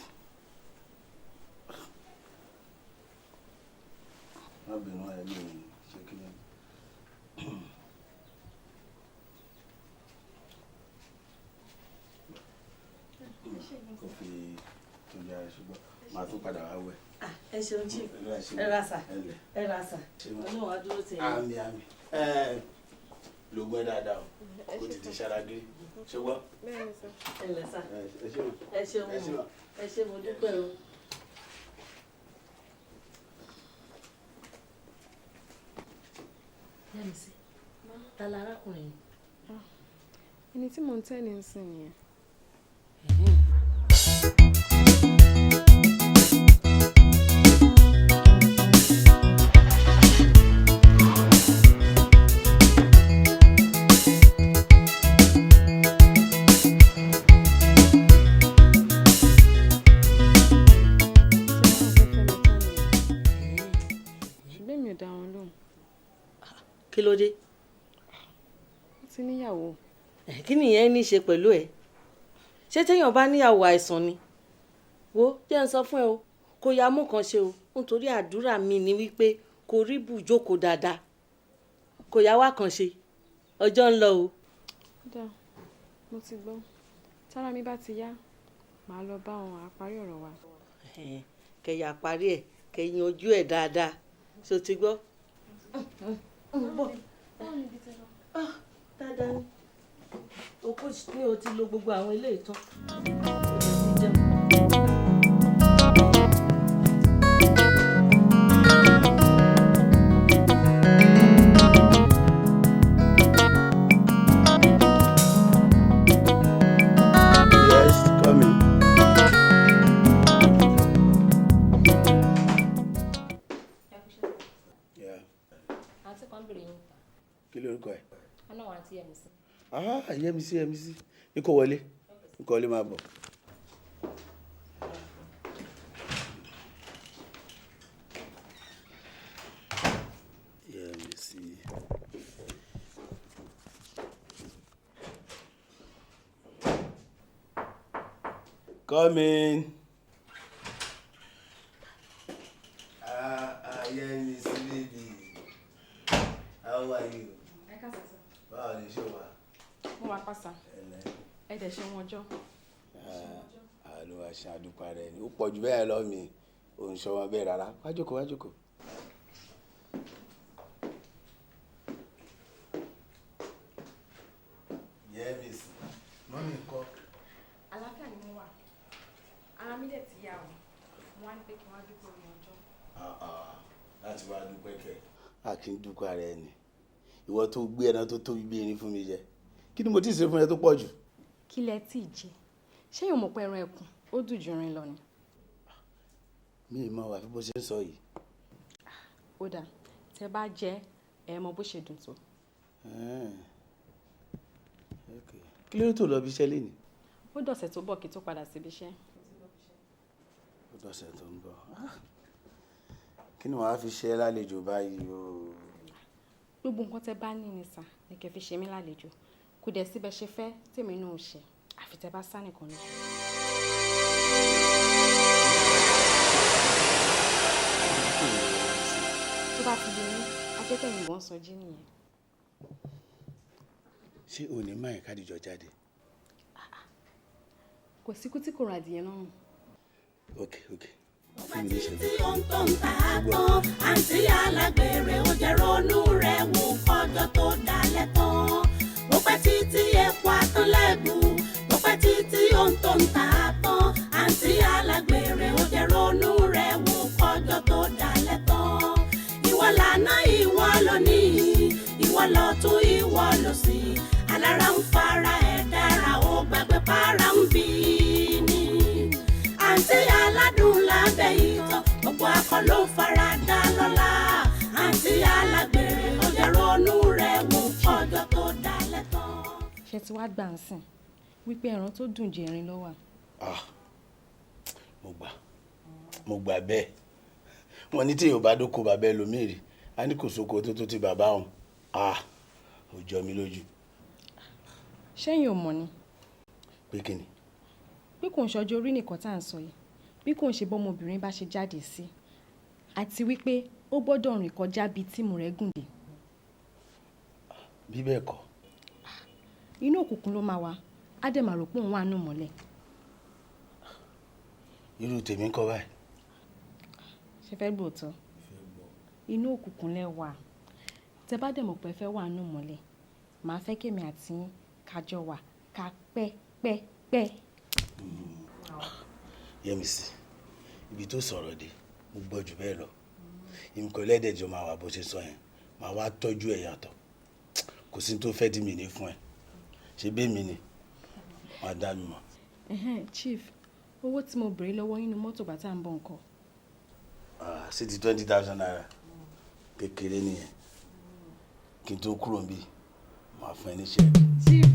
Má bínú ẹ mi ṣe kí ni. Kò fi tójú ara ṣùgbọ́n màá tún padà wá wẹ̀.
Ẹ ṣeun chief. Ẹ ra sà. Ẹ ra sà. Ọlọ́run á dúró tì yín.
Àmín àmín. Ẹ lògùn ẹ dáadáa o. Kò tètè ṣara gírí. Ṣùgbọ́n.
Bẹ́ẹ̀ni sà.
Ẹ ǹlẹ́ sà.
Ẹ ṣeun.
Ẹ ṣeun o. Ẹ ṣé, mo dúpẹ́ o. Yẹ́misí, ta la arákùnrin yìí?
Ẹni tí mò ń tẹ̀lé ń sìn nìyẹn. Ṣùgbọ́n mi ò dá wọn lóhùn.
Kí ló dé?
Ó ti níyàwó.
Kí nìyẹn ní í ṣe pẹ̀lú ẹ̀? Ṣé téèyàn bá níyàwó àìsàn ni? Wo, jẹ́ n sọ fún ẹ o, kò yá mú kan ṣe o, nítorí àdúrà mi ni wípé kò rí bùjókòó dáadáa. Kò yá wá kan ṣe. Ọjọ́ ń lọ o.
Ó dáa, mo ti gbọ́. Tára mi bá ti yá, màá lọ bá wọn, á parí ọ̀rọ̀ wa.
Kẹ̀yà parí ẹ̀, kẹ̀yìn ojú ẹ̀ dáadáa. Ṣé o ti gbọ́? Bọ̀. Dáadáa ni. Okó ni o ti lo gbogbo àwọn ilé ìtàn.
Yes, come in. Yeah.
Àǹtí kan bèrè yín ta.
Kí lorúkọ ẹ?
Aná wa àǹtí Yẹ́misí.
Yẹ́misí, Yẹ́misí. Ní kò wọlé. Ní kò wọlé máa bọ̀. Yẹ́misí. Come in. Yẹ́misí baby. How are you?
Ẹ káàsán sà.
Báwo ni ṣé o wà?
Mo wà pa sà. Ẹ dẹ̀ ṣe wọn ọjọ́.
Àlọ́ àṣà àdúpà rẹ̀ ni. Ó pọ̀ jù bẹ́ẹ̀ lọ mi. Ò ń ṣọwọ́n bẹ́ẹ̀ rárá. Wá jókòó, wá jókòó. Yẹ́misí, mummy ńkọ́?
Àlàáfíà ni mo wà. Ara mi dẹ̀ ti yá o. Mo wá ní pé kí n wá dúpẹ́ orí ọjọ́.
Láti wá dúpẹ́ kẹ̀. A kì í dúpẹ́ ara ẹni. Ìwọ tó gbé ẹran tó tóbi bí erin fún mi jẹ. Kí ni mo ti ṣe fún ẹ tó pọ̀ jù?
Kí lẹ tí ì jẹ? Ṣé yóò mọ̀ pé ẹran ẹkùn ó dùn ju irin lọ ni?
Mi ì mọ̀ àfi bó ṣe ń sọ yìí.
Ó dáa, tẹ bá jẹ ẹ mọ bó ṣe dùn tó.
Kí ló dé tó lọ bí iṣẹ́ lénìí?
Ó dọ̀sẹ̀ tó bọ̀ kí tó padà síbi iṣẹ́.
Ó dọ̀sẹ̀ tó ń bọ̀. Kí ni wàá fi ṣe ẹ́ lálejò báyìí o?
Gbogbo nǹkan tẹ bá ní ni sà ni kẹ́ fi ṣe mí lálejò. Kò dẹ̀ síbẹ̀ ṣe fẹ́ tèmi náà ò ṣe, àfi tẹ́ bá sá nìkan ni. Tó bá ti di ní ajẹ́pẹ̀yìn wọ́n sọ jí nìyẹn.
Ṣé o ní máa kádìjọ jáde?
Kò síkú tí kò rà adìyẹ lọ́rùn.
Ok, fún mi ní ìṣẹ́jú.
Tí ó ń tó ń ta tán, àǹtí alágbèrè, ó jẹ́ ronú rẹ̀ wò kọjọ́ tó dalẹ̀ tán. Ó pẹ́ títí epo atán lẹ́gùn, ó pẹ́ títí ó ń tó ń ta tán, àǹtí alágbèrè, ó jẹ́ ronú rẹ̀ wò kọjọ́ tó dalẹ̀ tán. Ìwọ lànà, ìwọ lónìí, ìwọ lọ́tún, ìwọ lósì, alára ń fara ẹ̀ dára, ó gbàgbé para ń bí ni. Àǹtí aládùn lábẹ́ ìtàn, gbogbo akọ ló ń fara dá lọ́la. Àǹtí alágbèrè, ó jẹ́ ronú rẹ̀ wò ọjọ́ tó dalẹ̀ tán.
Ṣé tí wàá gbà ń sìn wípé ẹran tó dùn jẹ erin ló wà?
Ah, mo gbà, mo gbà bẹ́ẹ̀. Wọ́n ní tí yóò bá dóko bàbá ẹlòmíì rí, á ní kò sóko tó tó ti bàbá òun. Ah, ó jọ mí lójú.
Ṣẹ́yìn ò mọ̀ ni?
Pé kí ni?
Pé kò ń ṣọjọ́ orí nìkan tá à ń sọ yìí, bí kò ń ṣe bọ́mọbìnrin bá ṣe jáde sí, àti wípé ó gbọ́dọ̀ rìn kọjá bíi tíìmù rẹ̀ gùn dé.
Bí bẹ́ẹ̀ kọ́?
Inú òkùnkùn ló máa wà, á dẹ̀ máa rò pé òun wà nù mọ́lẹ̀.
Irú tèmi ń kọ́ báyìí?
Ṣe fẹ́ gbòòtọ́? Inú òkùnkùn lẹ wà. Tẹ bá dẹ̀ mọ̀ pé ẹ fẹ́ wà nù mọ́lẹ̀, màá fẹ́ kémi àti yín kájọ wà ká pẹ́ pẹ́ pẹ́.
Yẹ́misí, ibi tó sọ̀rọ̀ dé, mo gbọ́ jù bẹ́ẹ̀ lọ. Nǹkan ẹlẹ́dẹ̀jọ máa wà bó ṣe sọ yẹn, máa wá tọ́jú ẹ̀ yàtọ̀. Kò sí tó fẹ́ dí mi ní fún ẹ. Ṣé bẹ́ẹ̀ mi ni? Wọ́n á dá mi mọ̀.
Ẹ̀hẹ́n, Chief, owó tí mo béèrè lọ́wọ́ yín nínú mọ́tò bàtà ń bọ̀ nǹkan?
Ah, ṣé ti 20,000 naira kékeré nìyẹn? Kí n tó kúrò níbí, màá fún ẹ ní ṣẹ́ẹ̀kì.
Chief.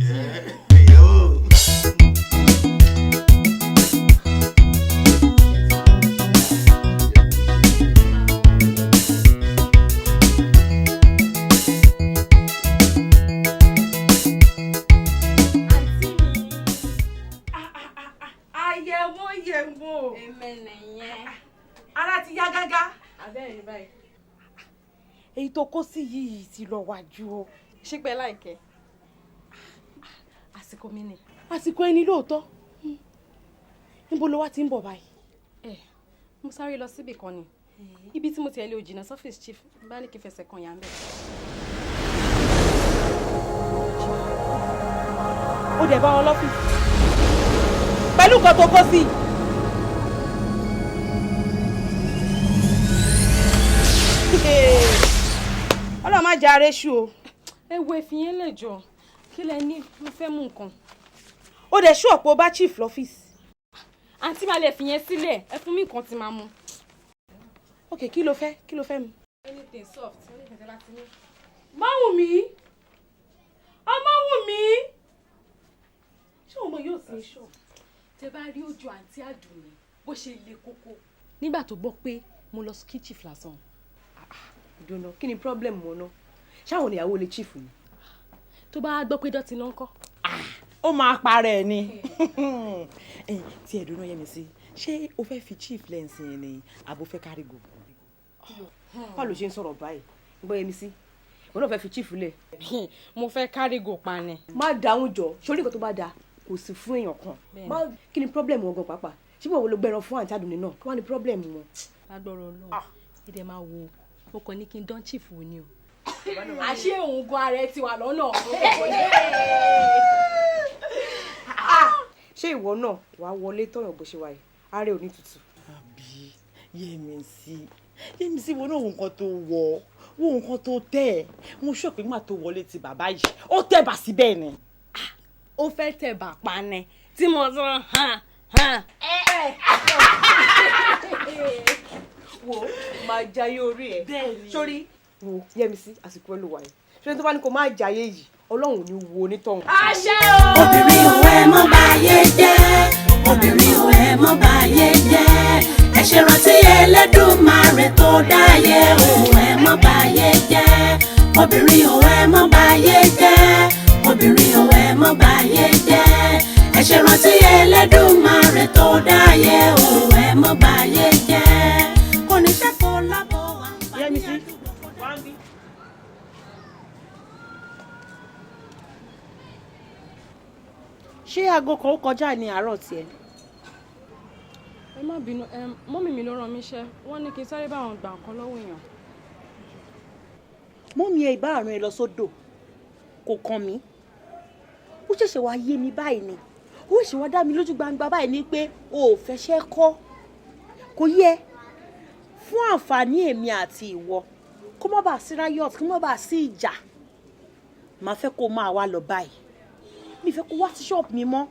Ìyàwó.
Àyẹ̀wò yẹ̀wò.
Èmi nìyẹn.
Ara ti yá gágá.
Abẹ́rẹ́ báyìí.
Èyí tó kó sí yìí ti lọ wájú o.
Ṣípẹ́ láìkẹ́. Àsìkò mi ni.
Àsìkò ẹni lóòótọ́. Níbo ló wá ti ń bọ̀ báyìí?
Ẹ mo sáré lọ síbì kan ni. Ibi tí mo tiẹ̀ lé ò jìnnà sọ́fíìsì chief, bá ní kí n fẹsẹ̀ kan yà ń bẹ̀.
Ó dẹ̀ bá wọn lọ́fíìsì pẹ̀lú nǹkan tó kó sí. Ọlọ́run má jẹ́ aréṣù o.
Ẹ wo, ìfìyẹn lè jọ, kí lẹ ní mo fẹ́ mú nǹkan.
Ó dẹ̀ ṣú ọ̀pọ̀ bá chief lọ́fíìsì.
Àǹtí, máa lè fìyẹn sílẹ̀, ẹ fún mi nǹkan tí máa mú.
Ok, kí ló fẹ́? Kí ló fẹ́ mu?
Anything soft, anything tẹ́ bá ti ní.
Máwùmí, ọmọ Wùmí, ṣé òun yóò sí ṣọ?
Tẹ bá rí ojú àǹtí Àdùnní bó ṣe le koko nígbà tó gbọ́ pé mo lọ sí chief lásán.
Dùnà, kí ni problem wọn náà? Ṣáwọn ìyàwó lè chief ni?
Tó bá gbọ́ pé dọ́tí ló ń kọ́.
Ó máa parẹ́ ẹ̀ ni tí ẹ̀dùn náà. Yẹ́misí, ṣé o fẹ́ fi chief lẹ́ǹsì yẹn ni àbò fẹ́ carry go?
Báwo ló ṣe ń sọ̀rọ̀ báyìí? Gbọ́, Yẹ́misí, ìwọ náà fẹ́ fi chief lẹ̀?
Mo fẹ́ carry go pa ni.
Má dáhùn jọ, sórí nǹkan tó bá dáa kò sí fún èèyàn kan. Má kí ni problem wọn gan pàápàá? Ṣé báwo ló gbẹran fún àǹtí Àdùnní náà? Kí wàá ní problem wọn?
Lágbọ́rọ̀ Ọlọ́run, ẹ dẹ̀ máa wo, mo kàn ní kí n dán chief wò ni o. Àṣé òun gan ara ẹ ti wà lọ́nà.
Ṣé ìwọ náà wàá wọlé tọ̀yàn bó ṣe wà yìí? Ààrẹ ò ní tutù.
Àbí Yẹ́misí, Yẹ́misí, wo náà, wo nǹkan tó wọ̀, wo nǹkan tó tẹ̀ ẹ́. Mo sọ pé nígbà tó wọlé ti bàbá yìí, ó tẹ̀ bà síbẹ̀ ni.
Ó fẹ́ tẹ̀ bà pa ni tí mo sọ hàn hàn.
Wo, máa jayé orí ẹ sórí. Wo, Yẹ́misí, àsìkò ẹ ló wà yìí. Ṣé tó bá ní kó má jayé yìí, Ọlọ́run ò ní wo onítọ̀hún.
Àṣẹ o.
Obìnrin ò, ẹ mọ́ báyé jẹ́. Obìnrin ò, ẹ mọ́ báyé jẹ́. Ẹ ṣe rántí Ẹlẹ́dùmarè tó dáyé o, ẹ mọ́ báyé jẹ́. Obìnrin ò, ẹ mọ́ báyé jẹ́. Obìnrin ò, ẹ Ẹ ṣe rántí Ẹlẹ́dùmarè tó dáyé o, ẹ mọ́ báyé jẹ́. Kò ní ṣẹ́kọ̀ọ́ lábọ̀ àǹfààní àdúgbò.
Ṣé aago kan ó kọjá ní àárọ̀ tiẹ̀?
Ẹ má bínú, mummy mi ló rán mi iṣẹ́, wọ́n ní kí n sáré bá wọn gbà nǹkan lọ́wọ́ èèyàn.
Mummy ẹ ìbá àrùn ẹ lọ sódò kò kàn mí. Ó ṣẹ̀ṣẹ̀ wá yé mi báyìí ni, ó ṣẹ̀ṣẹ̀ wá dá mi lójú gbangba báyìí ni pé o ò fẹsẹ̀ kọ́. Kò yẹ fún àǹfààní èmi àti ìwọ, kó má bàa sí riot, kó má bàa sí ìjà. Màá fẹ́ kó máa wá lọ báyìí, mi fẹ́ kó wá sí ṣọ́ọ̀bù mi mọ́,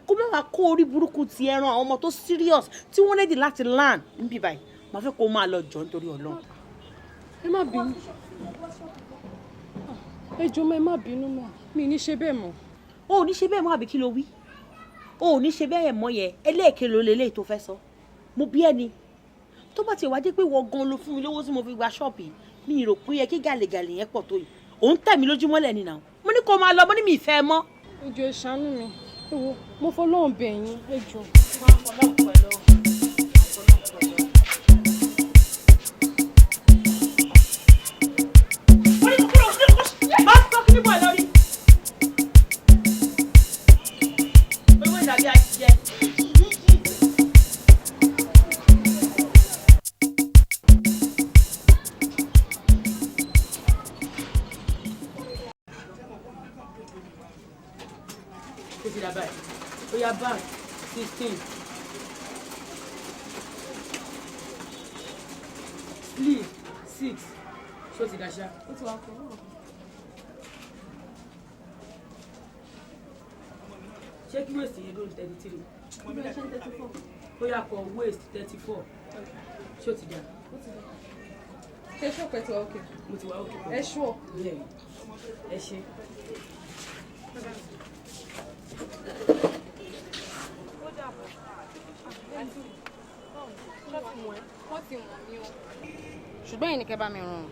kó má wàá kó orí burúkú ti ẹran àwọn ọmọ tó serious tí wọ́n ready láti learn níbí báyìí. Màá fẹ́ kó máa lọ jọ nítorí Ọlọ́run.
Ẹ má bínú, ẹ jọ̀ọ́ ma, ẹ má bínú mọ́, mi ní ṣe bẹ́ẹ̀ mọ́.
O ò ní ṣe bẹ́ẹ̀ mọ́ àbí kí ló wí? O ò ní ṣe bẹ́ẹ̀ mọ́ yẹn, ẹlẹ́ẹ̀kẹ́ ló lélẹ́yìí tó fẹ́ sọ. Mo bí ẹni tó bá ti wá jẹ́ pé wọ́n gan ló fún mi lówó tí mo fi gba ṣọ́ọ̀bù yìí, mi rò pé yẹ kí gàlégàlé yẹn pọ̀ tó yìí. Òun tẹ̀ mí lójúmọ́lẹ̀ ni nà. Mo ní kó máa lọ, mo ní mi ì fẹ́ mọ́.
Ẹ jọ̀ọ́, ẹ ṣàánú mi, ẹ wo, mo fọlọ́run bẹ̀ yín, ẹ jọ̀ọ́.
Oya, back 16, sleeve 6. Ṣó ti daṣá?
Ó ti wá kọ́.
Ṣé kí waist yẹn lórí 33? Ó yá, kọ waist 34. Ṣó ti dà?
Ṣé ṣọ́ọ̀pù ẹ ti wá òkè?
Mo ti wá òkè.
Ẹ ṣúọ̀?
Yeah. Ẹ ṣe.
Wọ́n ti wọ̀n mí o. Ṣùgbọ́n ẹ̀yin ni kẹ́ bá mi rán.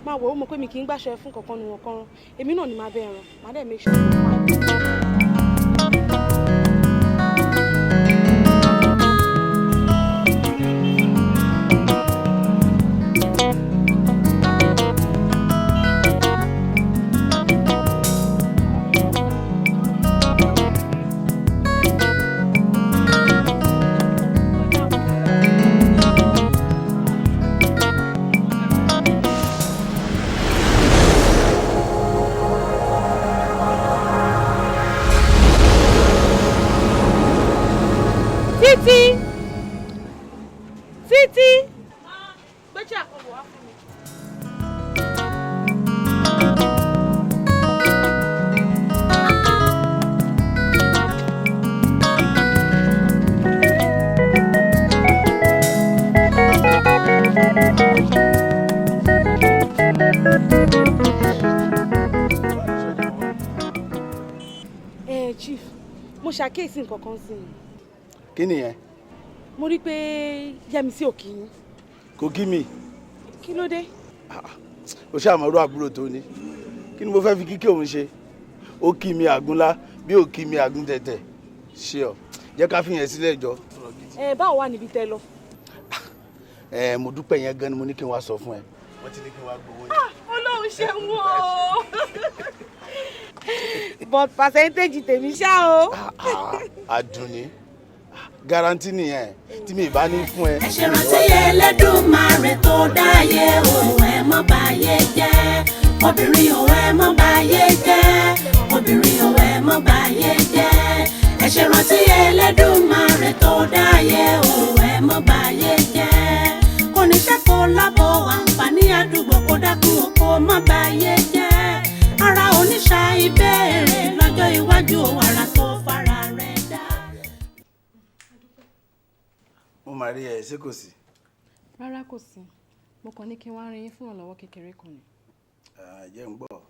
Máa wọ̀ ó, mọ̀ pé mi kì í gbàṣẹ fún kankan nu wọn kan rán. Èmi náà ni máa bẹ ẹran, màá dẹ̀ make sure kó fine. Títí, Títí, gbé chair kan bọ̀ wá fún mi. Ẹ chief, mo ṣàkíyèsí nǹkan kan sí i.
Kí nìyẹn?
Mo rí i pé Yẹ́misí ò kí yín.
Kò kí mi.
Kí ló dé?
O ṣàmọ̀rú àbúrò tó ní. Kí ni mo fẹ́ fi kíkí òun ṣe? Ó kí mi àgúnlá bí ó kí mi àgún tẹ̀tẹ̀. Ṣé ọ jẹ́ ká fìyẹn sílẹ̀ jọ.
Ẹ báwo wà níbi tẹ́ lọ?
Ẹ mo dúpẹ́, yẹn gan ni mo ní kí n wá sọ fún ẹ. Wọ́n ti ní kí n wá gbowó yẹn.
Ọlọ́run ṣeun o, but percentage tèmi ṣá o.
Àdùnní, guarantee nìyẹn tí mi ì bá ní fún ẹ.
Ẹ ṣe rántí Ẹlẹ́dùmarè tó dáyé o, ẹ mọ́ báyé jẹ́. Obìnrin o, ẹ mọ́ báyé jẹ́. Obìnrin o, ẹ mọ́ báyé jẹ́. Ẹ ṣe rántí Ẹlẹ́dùmarè tó dáyé o, ẹ mọ́ báyé jẹ́. Kò ní ṣẹ́kọ̀ọ́ lábọ̀ àǹfààní àdúgbò, kó dákun o, kó má báyé jẹ́. Ara oníṣà ìbéèrè lọ́jọ́ iwájú o, ara tó fara rẹ̀ dá.
Mo máa rí ẹ, ṣé kò sí?
Rárá, kò sí. Mo kàn ní kí n wá rí yín fún ìrànlọ́wọ́ kékeré kan ni.
Ah, jẹ́ ń gbọ́.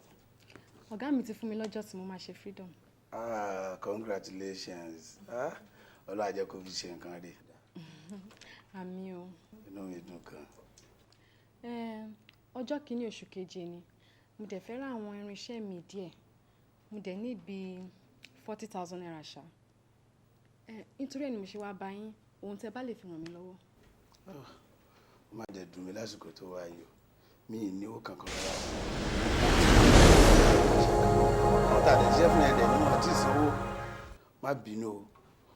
Ọ̀gá mi ti fún mi lọ́jọ́ tí mo máa ṣe freedom.
Ah, congratulations. Ah, Ọlọ́run á jẹ́ kó fi ṣe nǹkan rí.
Àmín o.
Inú mi dùn gan.
Ọjọ́ kìíní oṣù keje ni. Mo dẹ̀ fẹ́ ra àwọn irinṣẹ́ mi díẹ̀. Mo dẹ̀ ní bí 40,000 naira ṣá. Nítorí ẹ̀ ni mo ṣe wá bá yín, ohun tẹ́ bá lè fi ràn mí lọ́wọ́.
Ó má dẹ̀ dùn mí lásìkò tó wá yìí o, mi ì ní owó kankan rárá. Wọ́n tà dẹ̀ ṣiṣẹ́ fún yẹn dẹ̀ ní wọn àti ìsanwó. Má bínú o,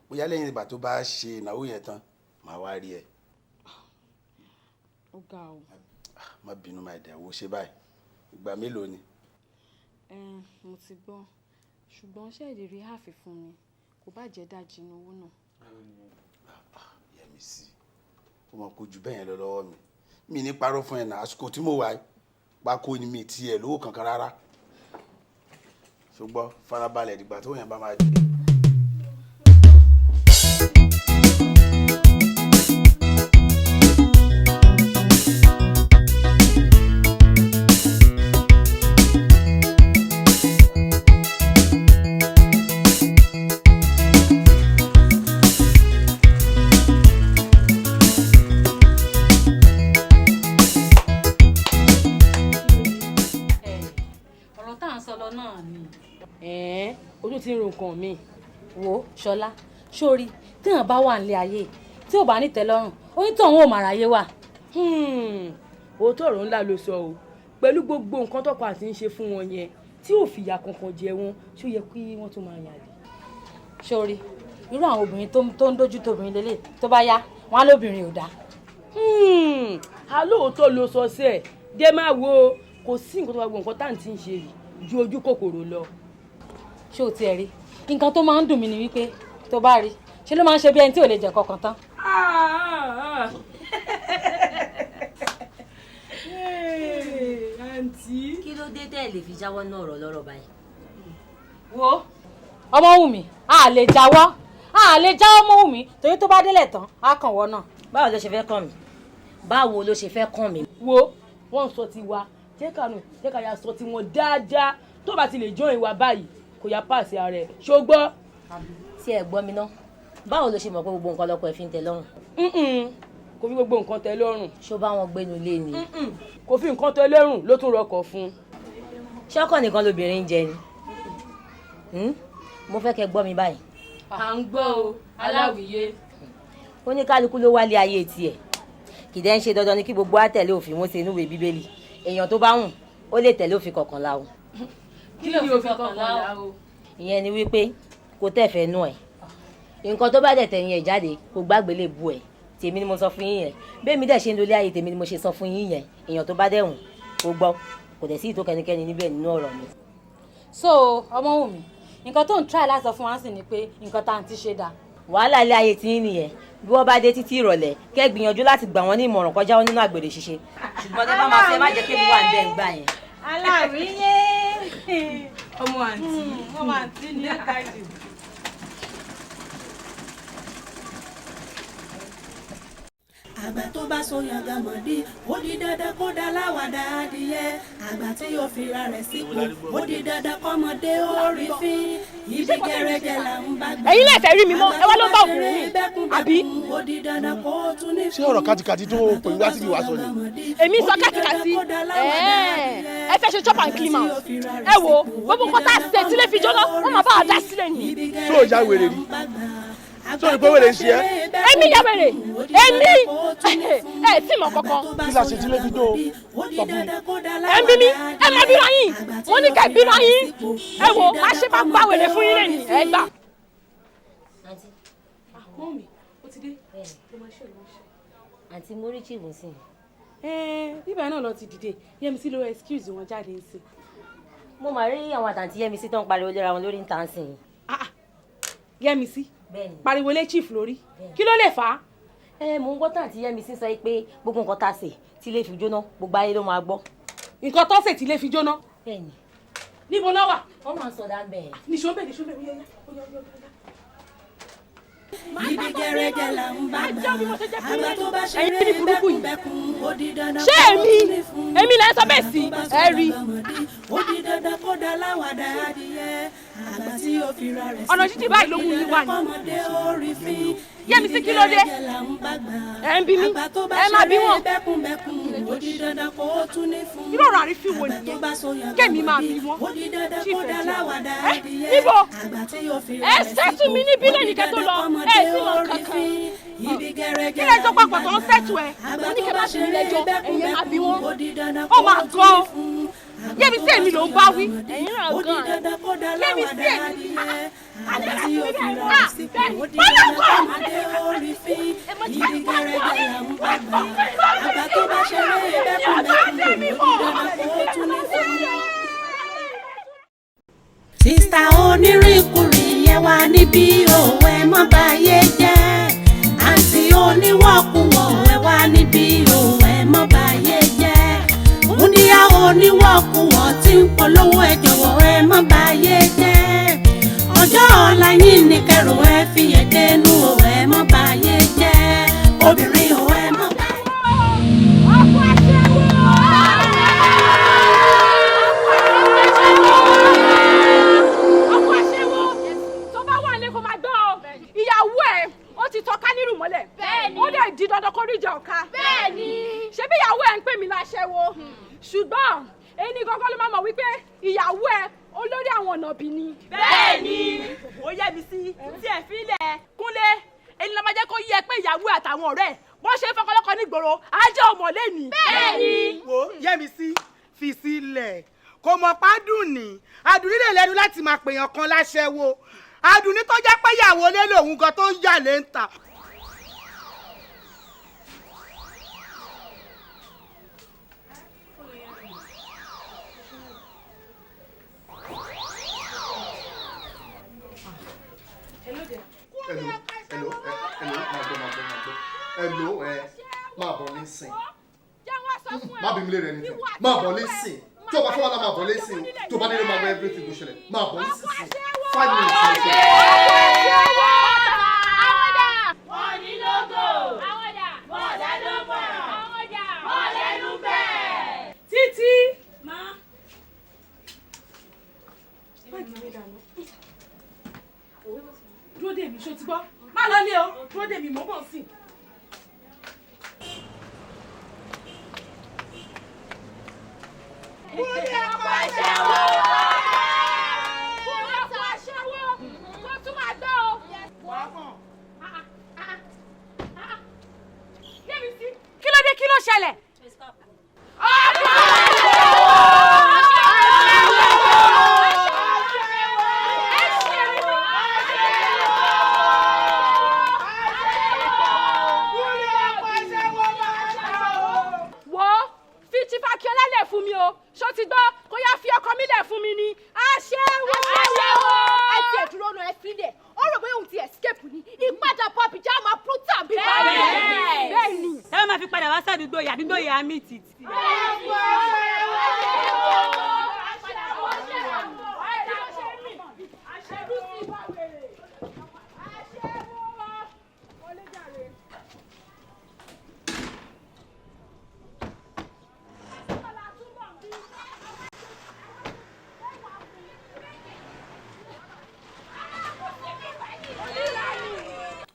bóyá lẹ́yìn ìgbà tó bá ṣe ìnáwó yẹn tán, màá wá rí ẹ.
Ó ga o.
Má bínú, máa dẹ̀ wo ṣe báyìí. Ìgbà mélòó ni?
Mo ti gbọ́, ṣùgbọ́n ṣé ẹ lè rí half fún mi? Kò bá jẹ́ dájì inú owó náà.
Yẹmisí, ó mọ̀ kó ju bẹ́ẹ̀ yẹn lọ lọ́wọ́ mi. Mi ní parọ́ fún ẹ náà, àsìkò tí mo wà yìí, pákó ni mi tiẹ̀ lówó kankan rárá. Ṣùgbọ́n farabalẹ̀ dìgbà tó yẹn bá máa dé.
Ọ̀rọ̀ tá à ń sọ lọ náà ni.
Ojú ti ń ro nǹkan mi.
Wo Ṣọlá, sórí téèyàn bá wà nílé ayé tí ò bá nítẹ́lọ́rùn, onítọ̀hún ò mà ráyé wà.
Òótọ́ ọ̀rọ̀ ńlá ló sọ o, pẹ̀lú gbogbo nǹkan tọ́kọ àti ń ṣe fún wọn yẹn tí ò fìyà kankan jẹ wọn, ṣó yẹ kí wọ́n tún máa yàn àlè.
Sórí irú àwọn obìnrin tó ń dójú tóbìnrin lélẹ̀, tó bá yá wọn á lóbìnrin ò dáa.
Alóòótọ́ ló sọ sí ẹ̀ dé, máa wo kò sí nǹkan tó bá gbogbo nǹkan tá à ń ti ń ṣe yìí ju ojú kòkòrò lọ.
Ṣé o tiẹ̀ rí nǹkan tó máa ń dùn mí ni wípé tó bá rí ṣe ló máa ń ṣe bí ẹni tí ò lè jẹ kankan tán.
Àǹtí.
Kí ló dé tẹ́ ẹ lè fi jáwọ́ náà ọ̀rọ̀ lọ́rọ̀ báyìí?
Wo Ọmọ́wùmí, a lè jáwọ́, a lè jáwọ́ Ọmọ́wùmí, torí tó bá délẹ̀ tán á kàn wọ́n náà.
Báwo ló ṣe fẹ́ kàn mí? Báwo ló ṣe fẹ́ kàn mí?
Wo wọ́n ń sọ tiwa, jẹ́ ká nù, jẹ́ ká ya sọ tiwọn dáadáa, tó bá ti lè join wa báyìí kò yá pàṣẹ ara ẹ̀, ṣó gbọ́.
Tí ẹ gbọ́ mi ná, báwo ló ṣe mọ̀ pé gbogbo nǹkan lọ́kọ ẹ̀ fi ń tẹ́ lọ́rùn?
Kò fi gbogbo nǹkan tẹ́ lọ́rùn.
Ṣó bá wọn gbénu ilé ni?
Kò fi nǹkan tẹ́ lọ́rùn ló tún rọkọ̀ fún un.
Ṣọ́kọ̀ nìkan lobìnrin ń jẹ ni. Mo fẹ́ kẹ́ gbọ́ mi báyìí.
À ń gbọ́ o, aláwìyé.
Oníkálukú ló wálé ayé tiẹ̀. Kì í dẹ́ ń ṣe dandan ni kí gbogbo á tẹ̀lé òfin Mósè inú ìwé Bíbélì. Èèyàn tó bá wùn, ó lè tẹ̀lé òfin kọ̀ọ̀kanlá o.
Kí ni òfin kọ̀ọ̀kanlá o?
Ìyẹn ni wípé kò tẹ̀fẹ̀ nú ẹ̀. Nǹkan tó bá dẹ̀ tẹ̀yìn ẹ̀ jáde kò gbàgbé lè bu ẹ̀. Tèmi ni mo sọ fún yín yẹn. Bẹ́ẹ̀mi dẹ̀ ṣe ń lólé ayé tèmi ni mo ṣe sọ fún yín yẹn. Èèyàn tó bá dẹ̀ wùn kó gbọ́. Kò dẹ̀ sí ìtó kẹ́nikẹ́ni níbẹ̀ nínú ọ̀rọ̀ mi.
So Ọmọ́wùmí, nǹkan tó ń try láti sọ fún wa sì ni pé nǹkan tá à ń ti ṣe dáa.
Wàhálà ilé ayé tí ń nìyẹn. Bí wọ́n bá dé títí ìrọ̀lẹ́, kẹ́ gbìyànjú láti gbà wọ́n ní ìmọ̀ràn kọjá wọn nínú àgbèrè ṣíṣe. Ṣùgbọ́n tẹ́ bá máa fẹ́ má jẹ́ kébí wà níbẹ̀ ń gbà yẹn.
Aláwìyé.
Ọmọ àǹtí.
Ọmọ àǹtí ni ó ta jù.
Àgbà tó bá so yàgà mọ̀dí, ó di dandan kó dá láwàdà adìyẹ. Àgbà tí yóò fira rẹ̀ sípò, ó di dandan kọ́mọdé ó rí fín. Ibi gẹ́rẹ́gẹ́ là ń bá gbà.
Ẹ̀yin lè fẹ́ rí mi mọ́, ẹ wá ló ń bá òkùnrin mi, àbí?
Ó di dandan kó tún ní
Ṣé ọ̀rọ̀ kàtìkàtì tó pè wá síbi wàá sọ ni?
Èmi sọ kàtìkàtì, ẹ fẹ́ ṣe chop and clean mouth. Ẹ wo gbogbo nǹkan tá a ṣe tí lè fi jóná, wọ́n máa bá a dá sílẹ̀ ni.
Ṣé o ya wèrè rí? Ṣé o rí pé wèrè ń ṣe ẹ́?
Èmi ya wèrè, èmi ẹ tí mọ̀ kankan.
Kí la ṣe tí lè fi jó o? Sọ fún mi.
Ẹ ń bí mi, ẹ máa bínú ayín, wọ́n ní ká bínú ayín. Ẹ wo, má ṣe máa gbá wèrè fún yín lẹ́yìn, ẹ gbà.
Mọ́mì, ó ti dé. Ló máa ṣe, ló máa ṣe.
Àǹtí mo rí chief sí.
Bíbá náà lọ ti dìde, Yẹ́misí ló excuse wọn jáde ń sìn.
Mo máa rí àwọn àtàntí Yẹ́misí tó ń pariwo léra wọn lórí ń tà ń sìn.
Yẹ́misí pariwo lé chief lórí, kí ló lè fà á?
Ẹ mò ń gbọ́ tàǹtí Yẹ́misí sọ pé gbogbo nǹkan tá a sè tí ilé fi jóná, gbogbo ayé ló máa gbọ́.
Nǹkan tó sè tí ilé fi jóná?
Bẹ́ẹ̀ni.
Níbo ló wà?
Wọ́n máa ń sọdá ń bẹ̀.
Nìṣó ń bẹ̀, nìṣó ń bẹ̀, ó yá, ó yá, ó yá, ó yá.
Ibi gẹ́rẹ́gẹ́ là ń bá gbà. Àgbà tó bá ṣeré bẹ́kúnbẹ́kún, ó di dandan
Ṣé
kó
èmi
tún ní fún.
èmi lẹ sọ bẹ́ẹ̀ sí ẹ rí.
Ó di dandan kó dá láwàdà adìyẹ. Àgbà tí ó fira rẹ̀
Ọ̀nà jíjìn báyìí ló mú yín wá ni.
kọ́mọdé ó rí fín.
Yẹ́misí, kí ló dé?
Ibi gẹ́rẹ́gẹ́ là ń bá gbà.
Ẹ ń bí mi,
Àgbà tó bá
ẹ máa bí
ṣeré
wọn.
bẹ́kúnbẹ́kún, Ó di dandan kó o tún ní fún.
Irú ọ̀rọ̀ àrífín wo
Àgbà tó
nìyẹn?
bá sọyàn
Kémi máa
lọ́mọdé,
bí wọ́n.
ó di dandan
Chief
kó dá
ẹ̀jẹ̀.
láwàdà
Ẹ,
adìyẹ.
níbo?
Àgbà tí yóò fi
Ẹ
rẹ̀ sípò,
ṣẹ́tù mi níbí
ó di
lẹ́nìí kẹ́ tó
dandan
lọ.
kọ́mọdé
Ẹ sì mọ
ó rí
kankan.
fín. Ibi gẹ́rẹ́gẹ́
Kí lẹ́jọ́ papọ̀ tó ń ṣẹ́tù ẹ?
Àgbà
Mo ní
tó
kẹ́
bá
má bí mi
ṣeré
lẹ́jọ́, ẹ̀yin má bí
bẹ́kúnbẹ́kún,
wọ́n.
ó di dandan
Ó
kó
máa
o tún
gan.
ní fún. Àgbà
Yẹ́mi
tó
sí
bá
èmi ló ń
sọyàn
bá wí.
lọ́mọdé,
Ẹ̀yin náà
ó di
gan.
dandan kó dá
Yẹ́mi sí
láwàdà
èmi.
adìyẹ. Àgbà tí yóò fi rẹ̀
Ah,
sípò,
bẹ́ẹ̀ni.
ó di
Bọ́lá
dandan
kọ́.
kọ́mọdé ó rí fín. Ibi gẹ́rẹ́gẹ́ là ń bá gbà. Àgbà tó bá ṣeré bẹ́kúnbẹ́kún, ó di dandan kó o tún ní fún. Sista onírìnkùnrin yẹn wà níbí òun ẹ mọ́ báyé jẹ́. Àǹtí oníwọ̀kùwọ̀ ẹ wà níbí òun ẹ mọ́ báyé jẹ́. Múndíá oníwọ̀kùwọ̀ tí ń polówó ẹ jọ̀wọ́ ẹ mọ́ báyé jẹ́. Ọjọ́ ọ̀la yín ní kẹrù ẹ fi yẹ̀dẹ́nu òun ẹ mọ́ báyé jẹ́. Obìnrin òun ẹ mọ́ báyé.
Ọkọ aṣẹ́wó tó bá wà ní kó máa gbọ́ ọ. Ìyàwó ẹ̀ ó ti tọ́ka nírù mọ́lẹ̀. Ó dẹ̀ di dandan kó ríjà ọ̀ka. Ṣebí ìyàwó ẹ̀ ń pè mí láṣẹ́wó. Ṣùgbọ́n ẹni gangan ló máa mọ̀ wípé ìyàwó ẹ̀ olórí àwọn ọ̀nà bí ni.
Bẹ́ẹ̀ni, ó yẹ mi sí tí ẹ fi lẹ̀ Kúnlé, ẹni ló máa jẹ́ kó yẹ pé ìyàwó àtàwọn ọ̀rẹ́ ẹ̀ bó ṣe ń fọkànlọ́kọ nígboro á jẹ́ ọmọ lẹ́ni.
Wo Yẹ́misí, fi sílẹ̀, kò mọ̀ pádùn ní àdùnní lè lẹ́nu láti máa pèèyàn kan láṣẹ́wó. Àdùnní tó jẹ́ pé ìyàwó lé lòun gan tó ń yà lé ń ta.
Hello, hello, hello, máa gbọ́, máa gbọ́, máa gbọ́. Hello, ẹ máa bọ̀ nísìn. Má bí mi léèrè anything. Máa bọ̀ nísìn. Tó o bá fẹ́ wá lá máa bọ̀ nísìn o. Tó o bá nílò máa gbọ́ everything tó ṣẹlẹ̀. Máa bọ̀ nísìn. 5 minutes ní ṣe.
Wọ́n ní lógo. Wọ́n dá lóko. Wọ́n lẹ́nu bẹ́ẹ̀.
Títí.
Má.
Dúró dè mí, ṣó ti gbọ́? Má lọ lé o, dúró dè mí, mò ń bọ̀ sí. Kúnlé ọkọ aṣẹ́wó. Kúnlé ọkọ aṣẹ́wó. Kó tún máa gbọ́ o. Yẹ́misí. Kí ló dé, kí ló ṣẹlẹ̀? Wo fi Chief Akínọlá lẹ̀ fún mi o, ṣó ti gbọ́? Kó yá fi ọkọ mi lẹ̀ fún mi ni. Aṣẹ́wó.
Aṣẹ́wó.
Ẹ tiẹ̀ dúró náà, ẹ fi lẹ̀. Ó rò bóyá òun ti escape ni. Ìpadàbọ̀ pìjámà prútà bí báyìí.
Bẹ́ẹ̀ni.
Ẹ má máa fi padà wá sádùúgbò yìí, àdúgbò yìí á mì tìtì.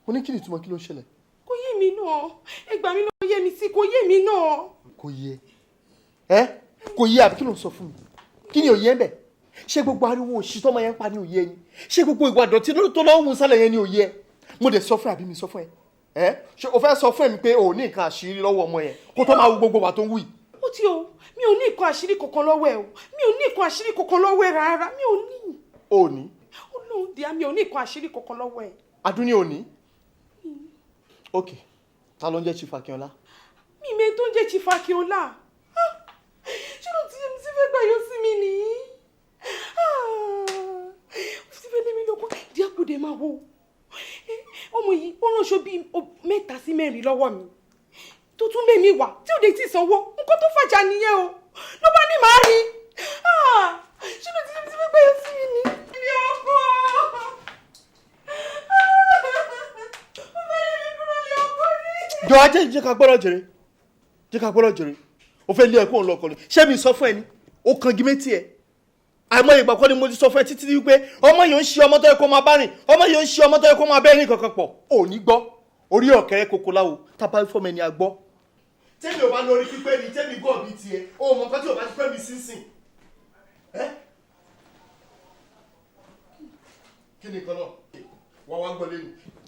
Mo ní kí ni ìtumọ̀, kí ló ń ṣẹlẹ̀?
Kò yé mi náà, ẹ gbà mí lọ́wọ́ Yẹ́misí, kò yé mi náà.
Kò yé ẹ, kò yé àbí? Kí ló ń sọ fún mi? Kí ni òye ń bẹ? Ṣé gbogbo ariwo òṣì tọmọ yẹn ń pa ni òye ni? Ṣé gbogbo ìwà ìdọ̀tí tó lọ́wọ́ ń sálẹ̀ yẹn ni òye ẹ? Mo dẹ̀ sọ fún ẹ àbí mi sọ fún ẹ? Ẹ ṣé o fẹ́ sọ fún ẹ mi pé o ò ní nǹkan àṣírí lọ́wọ́ ọmọ yẹn kó tó máa wu gbogbo wà tó ń wù yìí?
Ó ti o, mi ò ní nǹkan àṣírí kankan lọ́wọ́ ẹ o, mi ò ní nǹkan àṣírí kankan lọ́wọ́ ẹ rárá, mi ò ní.
O ò ní?
Ó lóun dìá, mi ò ní nǹkan àṣírí kankan lọ́wọ́ ẹ.
Adúní, ò ní? Ok, ta ló ń jẹ́ Chief Akínọlá?
Mi ìmẹ̀ tó ń jẹ́ Chief Akínọlá. Ah, ṣé ló ti Yẹ́misí fẹ́ gbà yọ sí mi nìyí? Ah, ó ti fẹ́ lé mi lóko díẹ̀ kó dé máa wo. Ọmọ yìí ó ránṣọ bíi 3 sí 4 lọ́wọ́ mi tó tún mẹ́mi wá tí ò dé tí ì sanwó. Nǹkan tó fàjà nìyẹn o, ló bá ní màá rí. Ah, ṣé ló ti Yẹ́misí fẹ́ gbà yọ sí mi nìyí? Ilé ọkọ.
Jọ ajé, jẹ́ ká gbọ́dọ̀ jèrè, jẹ́ ká gbọ́dọ̀ jèrè. O fẹ́ lé ẹ̀kọ́ òun lọkọ ni? Ṣé mi sọ fún ẹ ni? O kàn gí méjì ẹ. Àìmọ̀ ìgbà kọ́ ni mo ti sọ fún ẹ títí wípé ọmọ yìí ń ṣe ọmọ tó yẹ kó máa bá rìn, ọmọ yìí ń ṣe ọmọ tó yẹ kó máa bẹ́ẹ̀ rìn kankan pọ̀. Ò ní gbọ́. Orí ọ̀kẹ́rẹ́ koko láwo tábà fọmọ ẹni àgbọ́. Tẹ́mi ò bá lórí pípé ni tẹ́mi gọ̀ bíi tiẹ̀, o mọ̀ nǹkan tí ò bá ti pẹ́ mi sínsìn. Ẹ́ kí ni nǹkan náà? Wá wá gbọ́ lẹ́nu.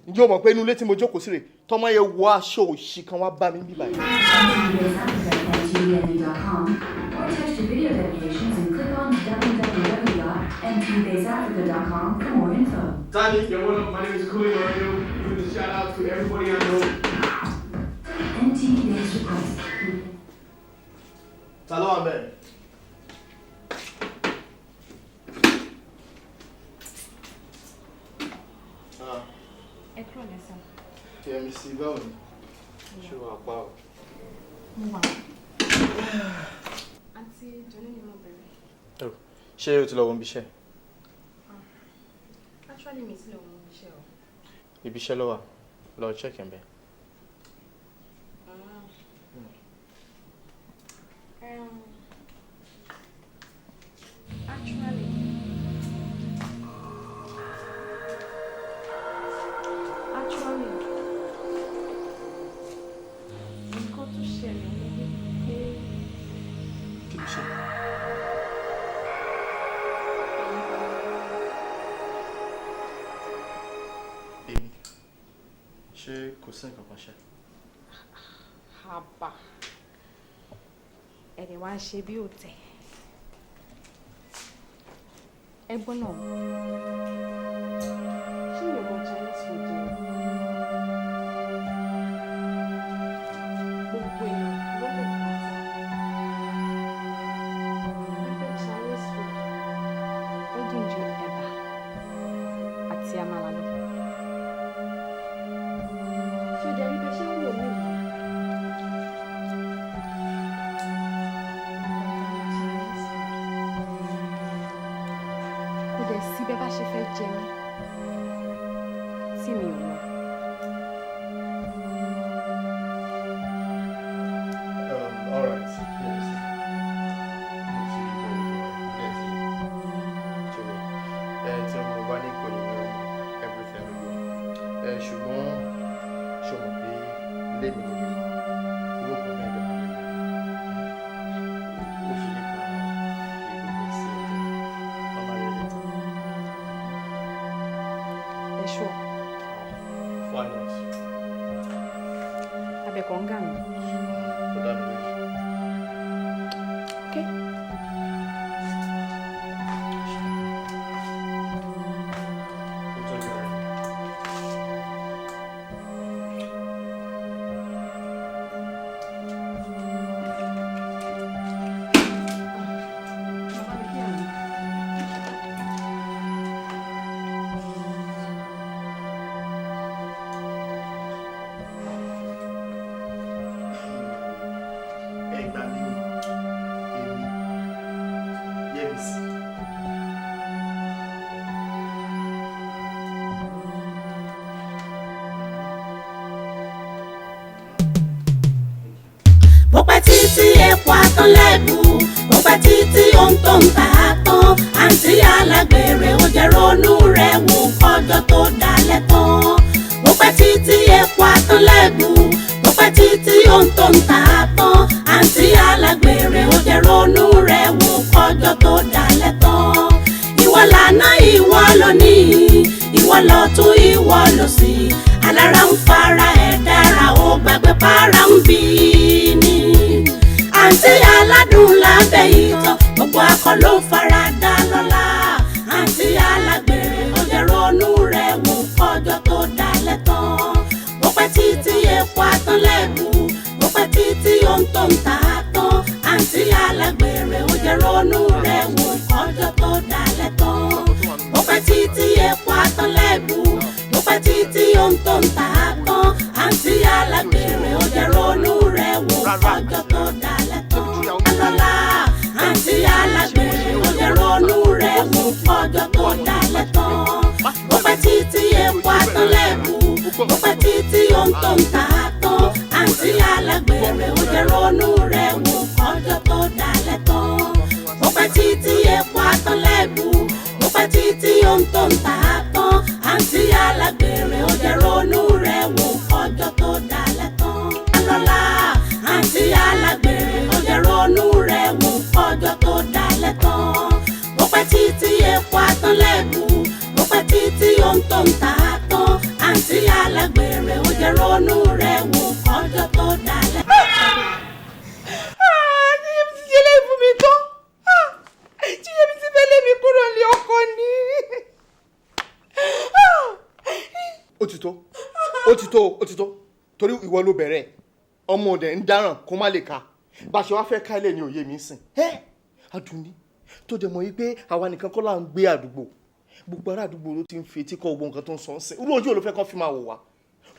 Ǹjẹ́ o mọ̀ pé inú ilé tí mo jókòó sí rè tọ́mọ yẹn wọ aṣọ òṣì kan wá bá mi bí báyìí.
tvnetcom or text your video dedications and click on www.mtbaseafrica.com for more info.
Tani.
Yo, what up? My name is Kuli Mario. Giving a shout out to everybody I know.
MTV Base Request.
Ta ló wà ńbẹ̀? Ah,
Ẹ kúrò lẹ́sà.
Yẹmisí, báwo ni? Ṣé wàá pa o?
Mo wà. Àǹtí Johnny ni mo bẹ̀rẹ̀.
Ṣé o ti lọ wo ibi iṣẹ́?
Actually, mi ti lọ wọ iṣẹ́ o.
Ibi iṣẹ́ ló wà, lọ check ẹ̀ ńbẹ̀.
Actually, nǹkan tó ṣẹlẹ̀ ni wípé
Kí ló ṣe? Èmi. Ṣé kò sí nǹkan kan ṣe?
Haba. Ẹ̀rẹ̀ wá ń ṣe bí òtẹ̀. Ẹgbọ́n náà. Ṣé ìwọ mọ Chinese food ni? Gbogbo èèyàn ló mọ̀ pátá wípé Chinese food ó dùn ju ẹ̀bà àti àmàlà lọ. Ṣé o dẹ̀ rí bẹ́ẹ̀ ṣe ń wò mí yìí? Kò dẹ̀ sí bẹ́ẹ̀ bá ṣe fẹ́ jẹ mí tí mi ò mọ̀.
All right. Yẹmisí. Mo ti gbọ́ gbogbo ẹ̀ ti jẹ́wọ́. Ẹ tí mo bá ní kò ní lọ́rùn everything ló yẹ. Ẹ ṣùgbọ́n ṣo mọ̀ pé ilé mi níbí irú nǹkan bẹ́ẹ̀ dẹ̀ máa ń lọ. Ó fi lè pa fi gbogbo ẹ̀ sí ọjọ́. Màmá rẹ̀ later.
Ẹ ṣọ́.
Why not?
Abẹ́kọ̀ ń gà mí.
Ó dá mi lójú.
Okay.
Ó tọ́jú rẹ̀. Ẹ gbà mí ní èmi Yẹ́misí.
Bó pẹ́ títí epo atán lẹ́bù, bó pẹ́ títí ohun tó ń ta á tán. Àǹtí alágbèrè, ó jẹ́ ronú rẹ̀ wò kọjọ́ tó dalẹ̀ tán. Bó pẹ́ títí epo atán lẹ́bù, bó pẹ́ títí ohun tó ń ta á tán. Àǹtí alágbèrè, ó jẹ́ ronú rẹ̀ wò kọjọ́ tó dalẹ̀ tán. Ìwọ lànà, ìwọ lónìí, ìwọ lọ́tún, ìwọ lósì. Alára ń fara ẹ̀ dára, ó gbàgbé para ń bí ni. Àǹtí aládùn lábẹ́ ìtàn, gbogbo akọ ló ń fara dá lọ́la. Àǹtí alágbèrè, ó jẹ́ ronú rẹ̀ wò kọjọ́ tó dalẹ̀ tán. Bó pẹ́ títí epo atán lẹ́bù, bó pẹ́ títí ohun tó ń ta á tán. Àǹtí alágbèrè, ó jẹ́ ronú rẹ̀ wò kọjọ́ tó dalẹ̀ tán. Bó pẹ́ títí epo atán lẹ́bù, bó pẹ́ títí ohun tó ń ta á tán. Àǹtí alágbèrè, ó jẹ́ ronú rẹ̀ wò kọjọ́ tó dalẹ̀ tán. Lọ́la àǹtí alágbèrè, ó jẹ́ ronú rẹ̀ wò kọjọ́ tó dalẹ̀ tán. Bó pẹ́ títí epo atán lẹ́bù, bó pẹ́ títí ohun tó ń ta á tán. Àǹtí alágbèrè, ó jẹ́ ronú rẹ̀ wò kọjọ́ tó dalẹ̀ tán. Bó pẹ́ títí epo atán lẹ́bù, bó pẹ́ títí ohun tó ń ta á tán. Àǹtí alágbèrè, ó jẹ́ ronú rẹ̀ wò kọjọ́ tó dalẹ̀ tán. Lọ́la àǹtí
Ó ti tó, ó ti tó, ó ti tó, torí ìwọ ló bẹ̀rẹ̀. Ọmọ ọdẹ ń dáràn kó má lè ka bá a ṣe wá fẹ́ ká ilé ní òye mi sìn. Ẹ́ Àdùnní, tó dẹ̀ mọ̀ yí pé àwa nìkan kọ́ là ń gbé àdúgbò, gbogbo ará àdúgbò ló ti ń fi etí kọ́ gbogbo nǹkan tó ń sọ ń sìn. Irú ojú wo ló fẹ́ kán fi máa wò wá?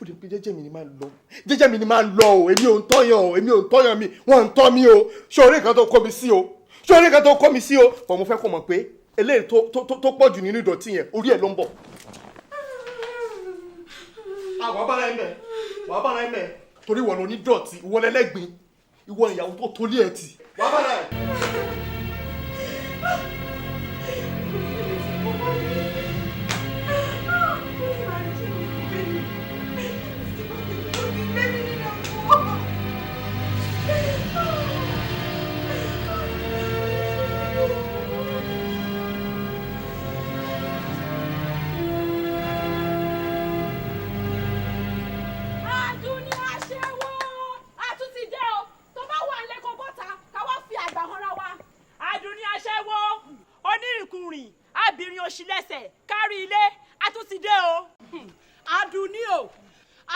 Ó dẹ̀ pé jẹ́jẹ́ mi ni máa ń lọ, jẹ́jẹ́ mi ni máa ń lọ o. Èmi ò ń tọ́yàn o, èmi ò ń tọ́yàn mi, wọ́n ń tọ́ mi o. Ṣé orí nǹkan tó kó mi sí o? Ṣé orí nǹkan tó kó mi sí o? Bọ̀ mo fẹ́ kó mọ̀ pé eléyìí tó pọ̀ jù nínú ìdọ̀tí yẹn, orí ẹ̀ ló ń bọ̀. Àwọn abára ẹ̀ mẹ́, wàá bára ẹ̀ mẹ́, torí ìwọ ló ní dọ̀tí, ìwọ lẹ́lẹ́gbin, ìwọ ìyàwó tó tolé ẹ̀ tì, wàá bára ẹ̀.
Àdùnní aṣẹ́wó, àtúntì jẹ́ o. Tó bá wà lẹ́kọ̀ọ́ bọ́ta, ká wá fi àgbà hanra wa.
Àdùnní aṣẹ́wó, onírìnkùnrin, abìnrin òṣìlẹ̀sẹ̀, kárí ilé, àtúntì dé o.
Àdùnní o,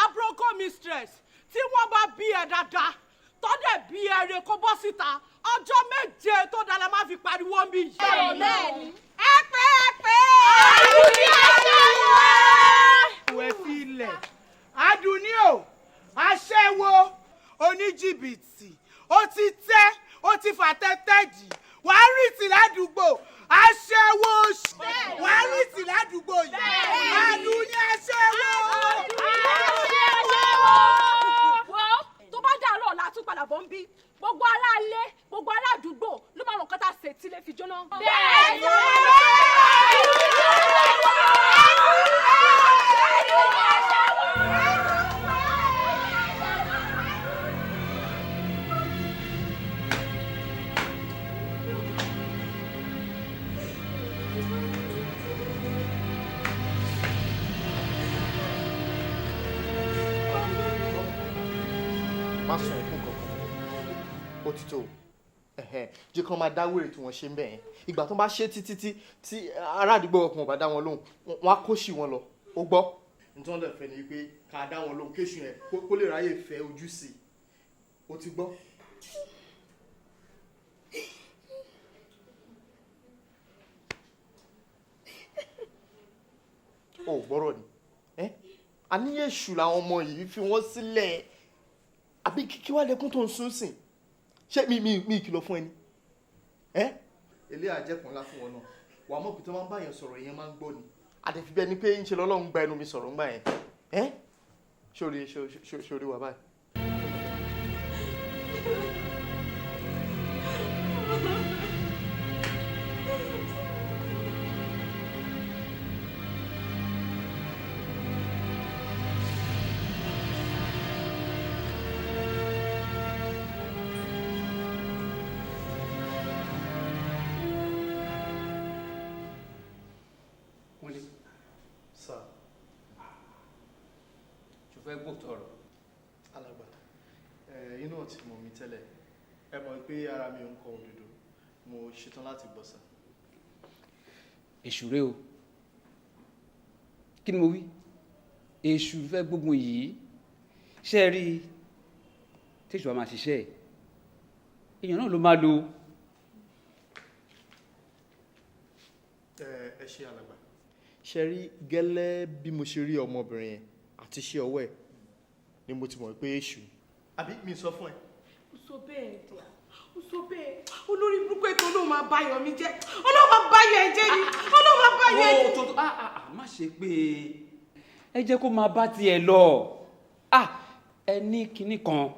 abroko mistress, tí wọ́n bá bí ẹ dáadáa, tọ́dẹ̀ bí ẹ rè kó bọ́ síta, ọjọ́ 7 tó dára máa fi pariwo ń bí yìí.
Bẹ́ẹ̀ni.
Ẹ pé ẹ pé. Àdùnní aṣẹ́wó.
Ìwẹ̀ fi ilẹ̀. Àdùnní o, aṣẹ́wó, oníjìbìtì, ó ti tẹ́, ó ti fàtẹ́tẹ́ dì, wàá rì tì ládùúgbò, aṣẹ́wó, wàá rì tì ládùúgbò yìí. Àdùnní aṣẹ́wó.
Wo tó bá dàárọ̀ ọ̀la tún padà bọ̀ ń bí, gbogbo ará ilé, gbogbo ará àdúgbò ló máa mọ̀ nǹkan tá a ṣe tí lè fi jóná.
Bẹ́ẹ̀ni.
Má sọ ẹkún kankan, ó ti tó. Jẹ́ kán máa dá wèrè tí wọ́n ṣe ń bẹ̀ yẹn. Ìgbà tó bá ṣe títí tí ará àdúgbò ọkùnrin ò bá dá wọn lóhùn, wọn á kó sí wọn lọ. Ó gbọ́. Nítorí wọn fẹ́ ni pé ká dá wọn lóhùn kéṣù yẹn kó lè ráyè fẹ́ ojú sí i. Ó ti gbọ́. Ó gbọ́rọ̀ ni àníyàn èṣù làwọn ọmọ yìí, fi wọ́n sílẹ̀. Àbí kí wàá lẹkùn tó ń sún sìn? Ṣé mi ìkìlọ̀ fún ẹni ẹ eléyà jẹ́kùn ńlá fún wọn náà. Wàá mọ̀ pé tó máa ń bá yẹn sọ̀rọ̀, yẹn máa ń gbọ́ ni. Àdẹ̀fi bẹ́ẹ̀ ni pé ń ṣe lọ́lọ́run gba ẹnu mi sọ̀rọ̀ ńgbà yẹn. Ẹ ṣórí ṣórí wà báyìí.
Kúnlé.
Sir.
Ṣo fẹ́ gbọ́ tọrọ?
Alàgbà, inú ọtí mọ̀ mi tẹ́lẹ̀. Ẹ mọ̀ pé ara mi ò ń kọ òdodo. Mo ṣetán láti gbọ́, sir.
Èṣù rẹ o. Kí ni mo wí? Èṣù fẹ́ gbógun yìí. Ṣé ẹ rí i? Téṣù wa máa ṣiṣẹ́ ẹ̀. Èèyàn náà ló máa lò.
Ẹ ṣe, alàgbà. Ṣe rí gẹ́lẹ́ bí mo ṣe rí ọmọbìnrin yẹn àti iṣẹ́ ọwọ́ ẹ̀ ni mo ti mọ̀ pé èṣù. Àbí mi sọ fún ẹ?
Ó sọ bẹ́ẹ̀ díà, ó sọ bẹ́ẹ̀. Olórí burúkú ètò olóhùn máa bá ayọ̀ mi jẹ́, olóhùn máa bá ayọ̀ ẹ jẹ́ ni, olóhùn máa bá ayọ̀ ẹ jẹ́.
Ó tó tó, má ṣe pé ẹ jẹ́ kó máa bá tiẹ̀ lọ. Ẹ ní kinní kan,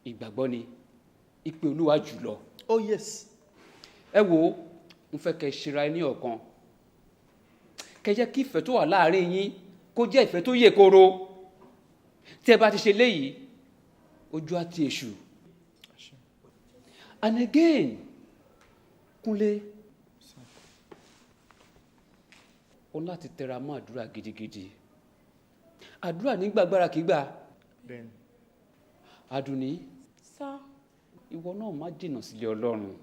ìgbàgbọ́ ni ìpè Olúwa jùlọ.
Oh yes.
Ẹ wo, mo fẹ́ kẹ́ ṣera ẹ ní ọ̀kan, kẹ́ jẹ́ kí ìfẹ́ tó wà láàárín yín kó jẹ́ ìfẹ́ tó yè koro. Tí ẹ bá ti ṣe léyìí, ojú á ti èṣù. And again, Kúnlé, o láti tẹra mọ́ àdúrà gidigidi. Àdúrà nígbàgbára kì í gbà.
Bẹ́ẹ̀ni.
Àdùnní,
Sá.
ìwọ náà má jìnnà sílé Ọlọ́run.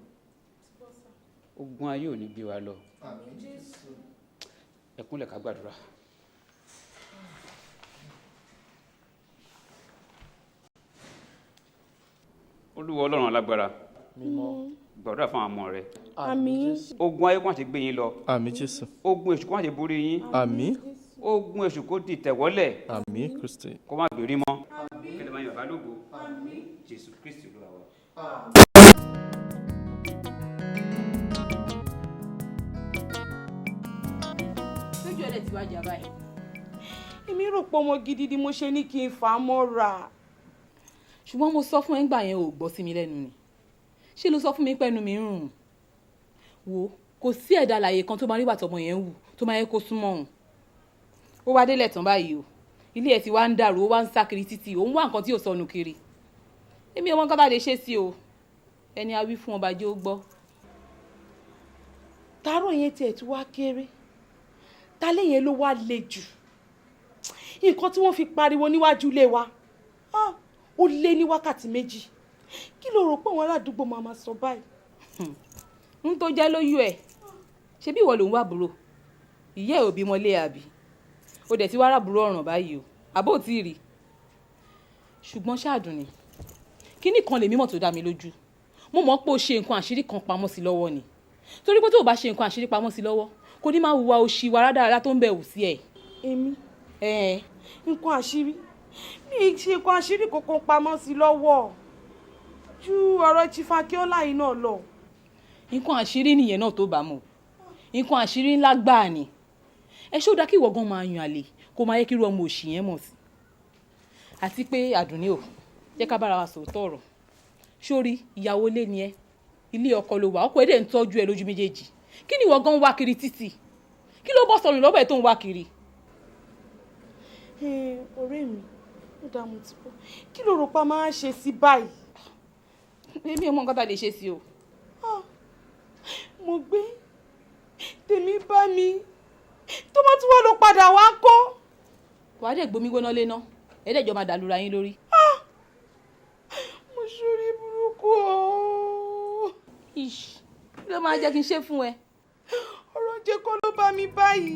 Ogun ayé ò ní gbé wa lọ.
Àmín.
Ẹ kúnlẹ̀ ká gbàdúrà. Olúwa Ọlọ́run alágbára.
Mímọ́.
Gbàdúrà fún àwọn ọmọ rẹ.
Àmín.
Ogun ayé kó má ṣe gbé yín lọ.
Àmín Jésù.
Ogun èṣù kó má ṣe borí yín.
Àmín.
Ogun èṣù kó di ìtẹ̀wọ́lẹ̀.
Àmín Kristi.
Kó má gbèrí mọ́. Kí lè máa yàn bá lógo. Jésù Kristi Olúwa wa.
Lójú ẹ̀rẹ̀ tí wàá jà báyìí.
Èmi rò pé ọmọ gidi ni mo ṣe ní kí n fà á mọ́ra.
Ṣùgbọ́n mo sọ fún ẹ ńgbà yẹn, ò gbọ́ sí mi lẹ́nu ni. Ṣé ló sọ fún mi pẹ́nu mi ń rùn? Wo, kò sí ẹ̀dá alààyè kan tó máa rí wà tọmọ yẹn ń wù tó máa yẹ kó súnmọ́ òun. Ó wá délẹ̀ tán báyìí o, ilé ẹ̀ ti wá ń dàrú, ó wá ń sá kiri títì, òun wá nǹkan tí ò sọnù kiri. Èmi ò mọ nǹkan bá lè ṣe sí o. Ẹni a wí fún ọba jẹ́ ó gbọ́.
Tàárọ̀ yẹn tiẹ̀ tí wá kéré, talẹ́ yẹn ló wá le jù. Nǹkan tí wọ́n fi pariwo níwájú ilé wa, ah, ó lé ní wákàtí 2. Kí ló rò pé àwọn aládùúgbò máa ma sọ báyìí?
N tó jẹ́ lójú ẹ̀, ṣebí ìwọ ló ń wá àbúrò? Ìyá ẹ̀ ò bímọ lé àbí? O dẹ̀ ti wá rábùrò ọ̀ràn báyìí o, àbó ò tí ì rí. Ṣùgbọ́n ṣáàdùn ni, kíní kan lèmi mọ̀ tó dá mi lójú. Mo mọ̀ pé o ṣe nǹkan àṣírí kan pamọ́ sí lọ́wọ́ ni. Torí pé tó o bá ṣe nǹkan àṣírí pamọ́ sí lọ́wọ́, kò ní máa hùwà òṣì wa rádaràda tó ń bẹ̀ wù sí ẹ̀.
Èmi? Nǹkan àṣírí? Mi ì ṣe nǹkan àṣírí kankan pamọ́ sí lọ́wọ́ ju ọ̀rọ̀ Chief Akínọlá yìí náà lọ.
Nǹkan àṣírí nìyẹn náà tó bá mọ̀. Nǹkan àṣírí ńlá gbáà ni. Ẹ ṣó dáa kí ìwọ gan máa yan àlè kó máa yẹ kí irú ọmọ òṣì yẹn mọ̀ sí. Àti pé Àdùnní o, jẹ́ ká bára wa sòótọ́ ọ̀rọ̀. Sórí ìyàwó ilé ni ẹ́, ilé ọkọ ló wà, ọkọ ẹ̀ dẹ̀ ń tọ́jú ẹ lójú méjèèjì. Kí ni ìwọ gan ń wá kiri títì? Kí ló bọ́ sọnù lọ́wọ́ ẹ̀ tó ń wá kiri?
Ọ̀rẹ́ mi, ó dáa, mo ti bọ́. Kí ló rò pa máa ṣe sí báyìí?
Èmi ò mọ nǹkan tá a lè ṣe sí o.
Mo gbé tèmi bá mi tó bá tún wá lọ padà wá kọ́.
Wàá dẹ̀ gbomi gbóná léná, ẹ̀ẹ́dẹ̀jọ́ máa dàlúra yín lórí.
Mo ṣorí burúkú o.
Ish, kí ló máa jẹ́ kí n ṣe fún ẹ?
Ọ̀rọ̀ oúnjẹ kọ́ ló bá mi báyìí.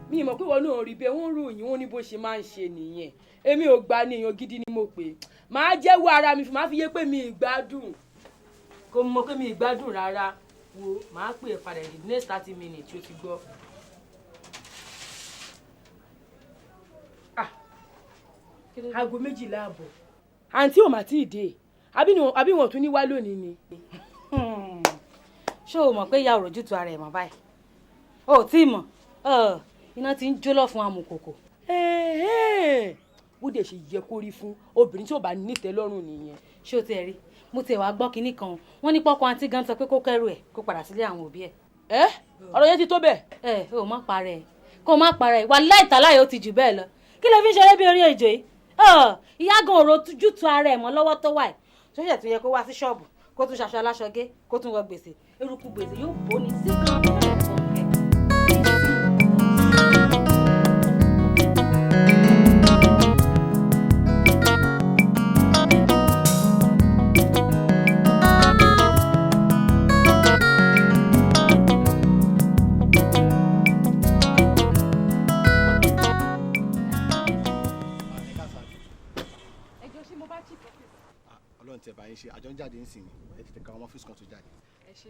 Mi mọ̀ pé wọn náà rí bẹ́ẹ̀, wọ́n ròyìn wọn ní bó ṣe máa ń ṣe nìyẹn. Èmi ò gbà ní èèyàn gidi ni mo pè é. Màá jẹ́wọ́ ara mi fún, màá fi yé pé mi ì gbádùn. Kò mọ̀ pé mi ì gbádùn rárá. Wo, màá pè é padà in the next 30 minutes, ó ti gbọ́. Aago 12:30. Àǹtí ò mà tí ì dé. Àbí wọn tún ní wá lónìí ni.
Ṣé o mọ̀ pé ìyá ò rójútu ara ẹ̀ mọ́ báyìí? O ò tí ì mọ̀. Iná ti ń jó lọ fún amùkòkò.
Bó dẹ̀ ṣe yẹ kó rí fún obìnrin tí ò bá nítẹ́lọ́rùn nìyẹn.
Ṣé o ti rí? Mo tiẹ̀ wá gbọ́ kinní kan. Wọ́n ní pọ́kọ àǹtí gan sọ pé kó kẹ́rù ẹ̀ kó padà sílé àwọn òbí ẹ̀.
Ẹ ọ̀rọ̀ yẹn ti tó bẹ́ẹ̀.
Ẹ ò má parẹ́ ẹ̀, kó má parẹ́ ẹ̀, wàláhì tàláhì ó ti jù bẹ́ẹ̀ lọ. Kí ló fi ń ṣeré bí orí èjò yìí? Ìyá gan ò rójútu ara ẹ̀ mọ́ lọ́wọ́ tó wà ẹ̀. Ṣóṣẹ̀ tún yẹ kó wá sí ṣọ́ọ̀bù kó tún ṣaṣọ aláṣọ gé kó tún wọ gbèsè. Eruku gbèsè yóò bó ni sí kan.
Ọlọ́run tẹ̀ bá yín ṣe, àjọ ń jáde ń sìn ní ẹ tètè ka ọmọ ọ́fíìsì kan tó jáde.
Ẹ ṣé.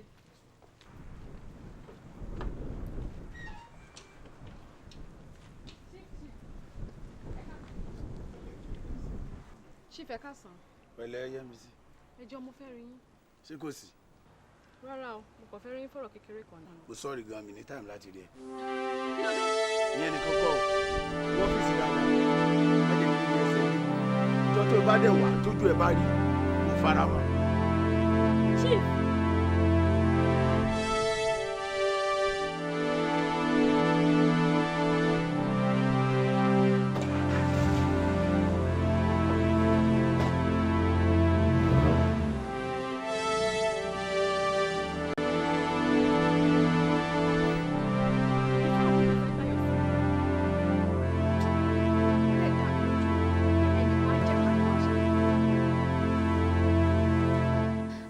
Chief, ẹ káàsán.
Pẹ̀lẹ́ Yẹ́misí.
Ẹ jọ̀ọ́, mo fẹ́ rí yín.
Ṣé kò sí?
Rárá o, mo kàn fẹ́ rí yín fọ̀rọ̀ kékeré kan ni.
Mo sọ̀rọ̀ gan, mi ní táìmù láti rí ẹ.
Kí ló dé?
Ìyẹn nìkan kọ́ o, lọ́fíìsì dáadáa, má jẹ́ kí n rí ẹsẹ̀ mi. Ìjọ tó bá dẹ̀ wá tójú ẹ bá rí, mo fara mọ́.
Chief.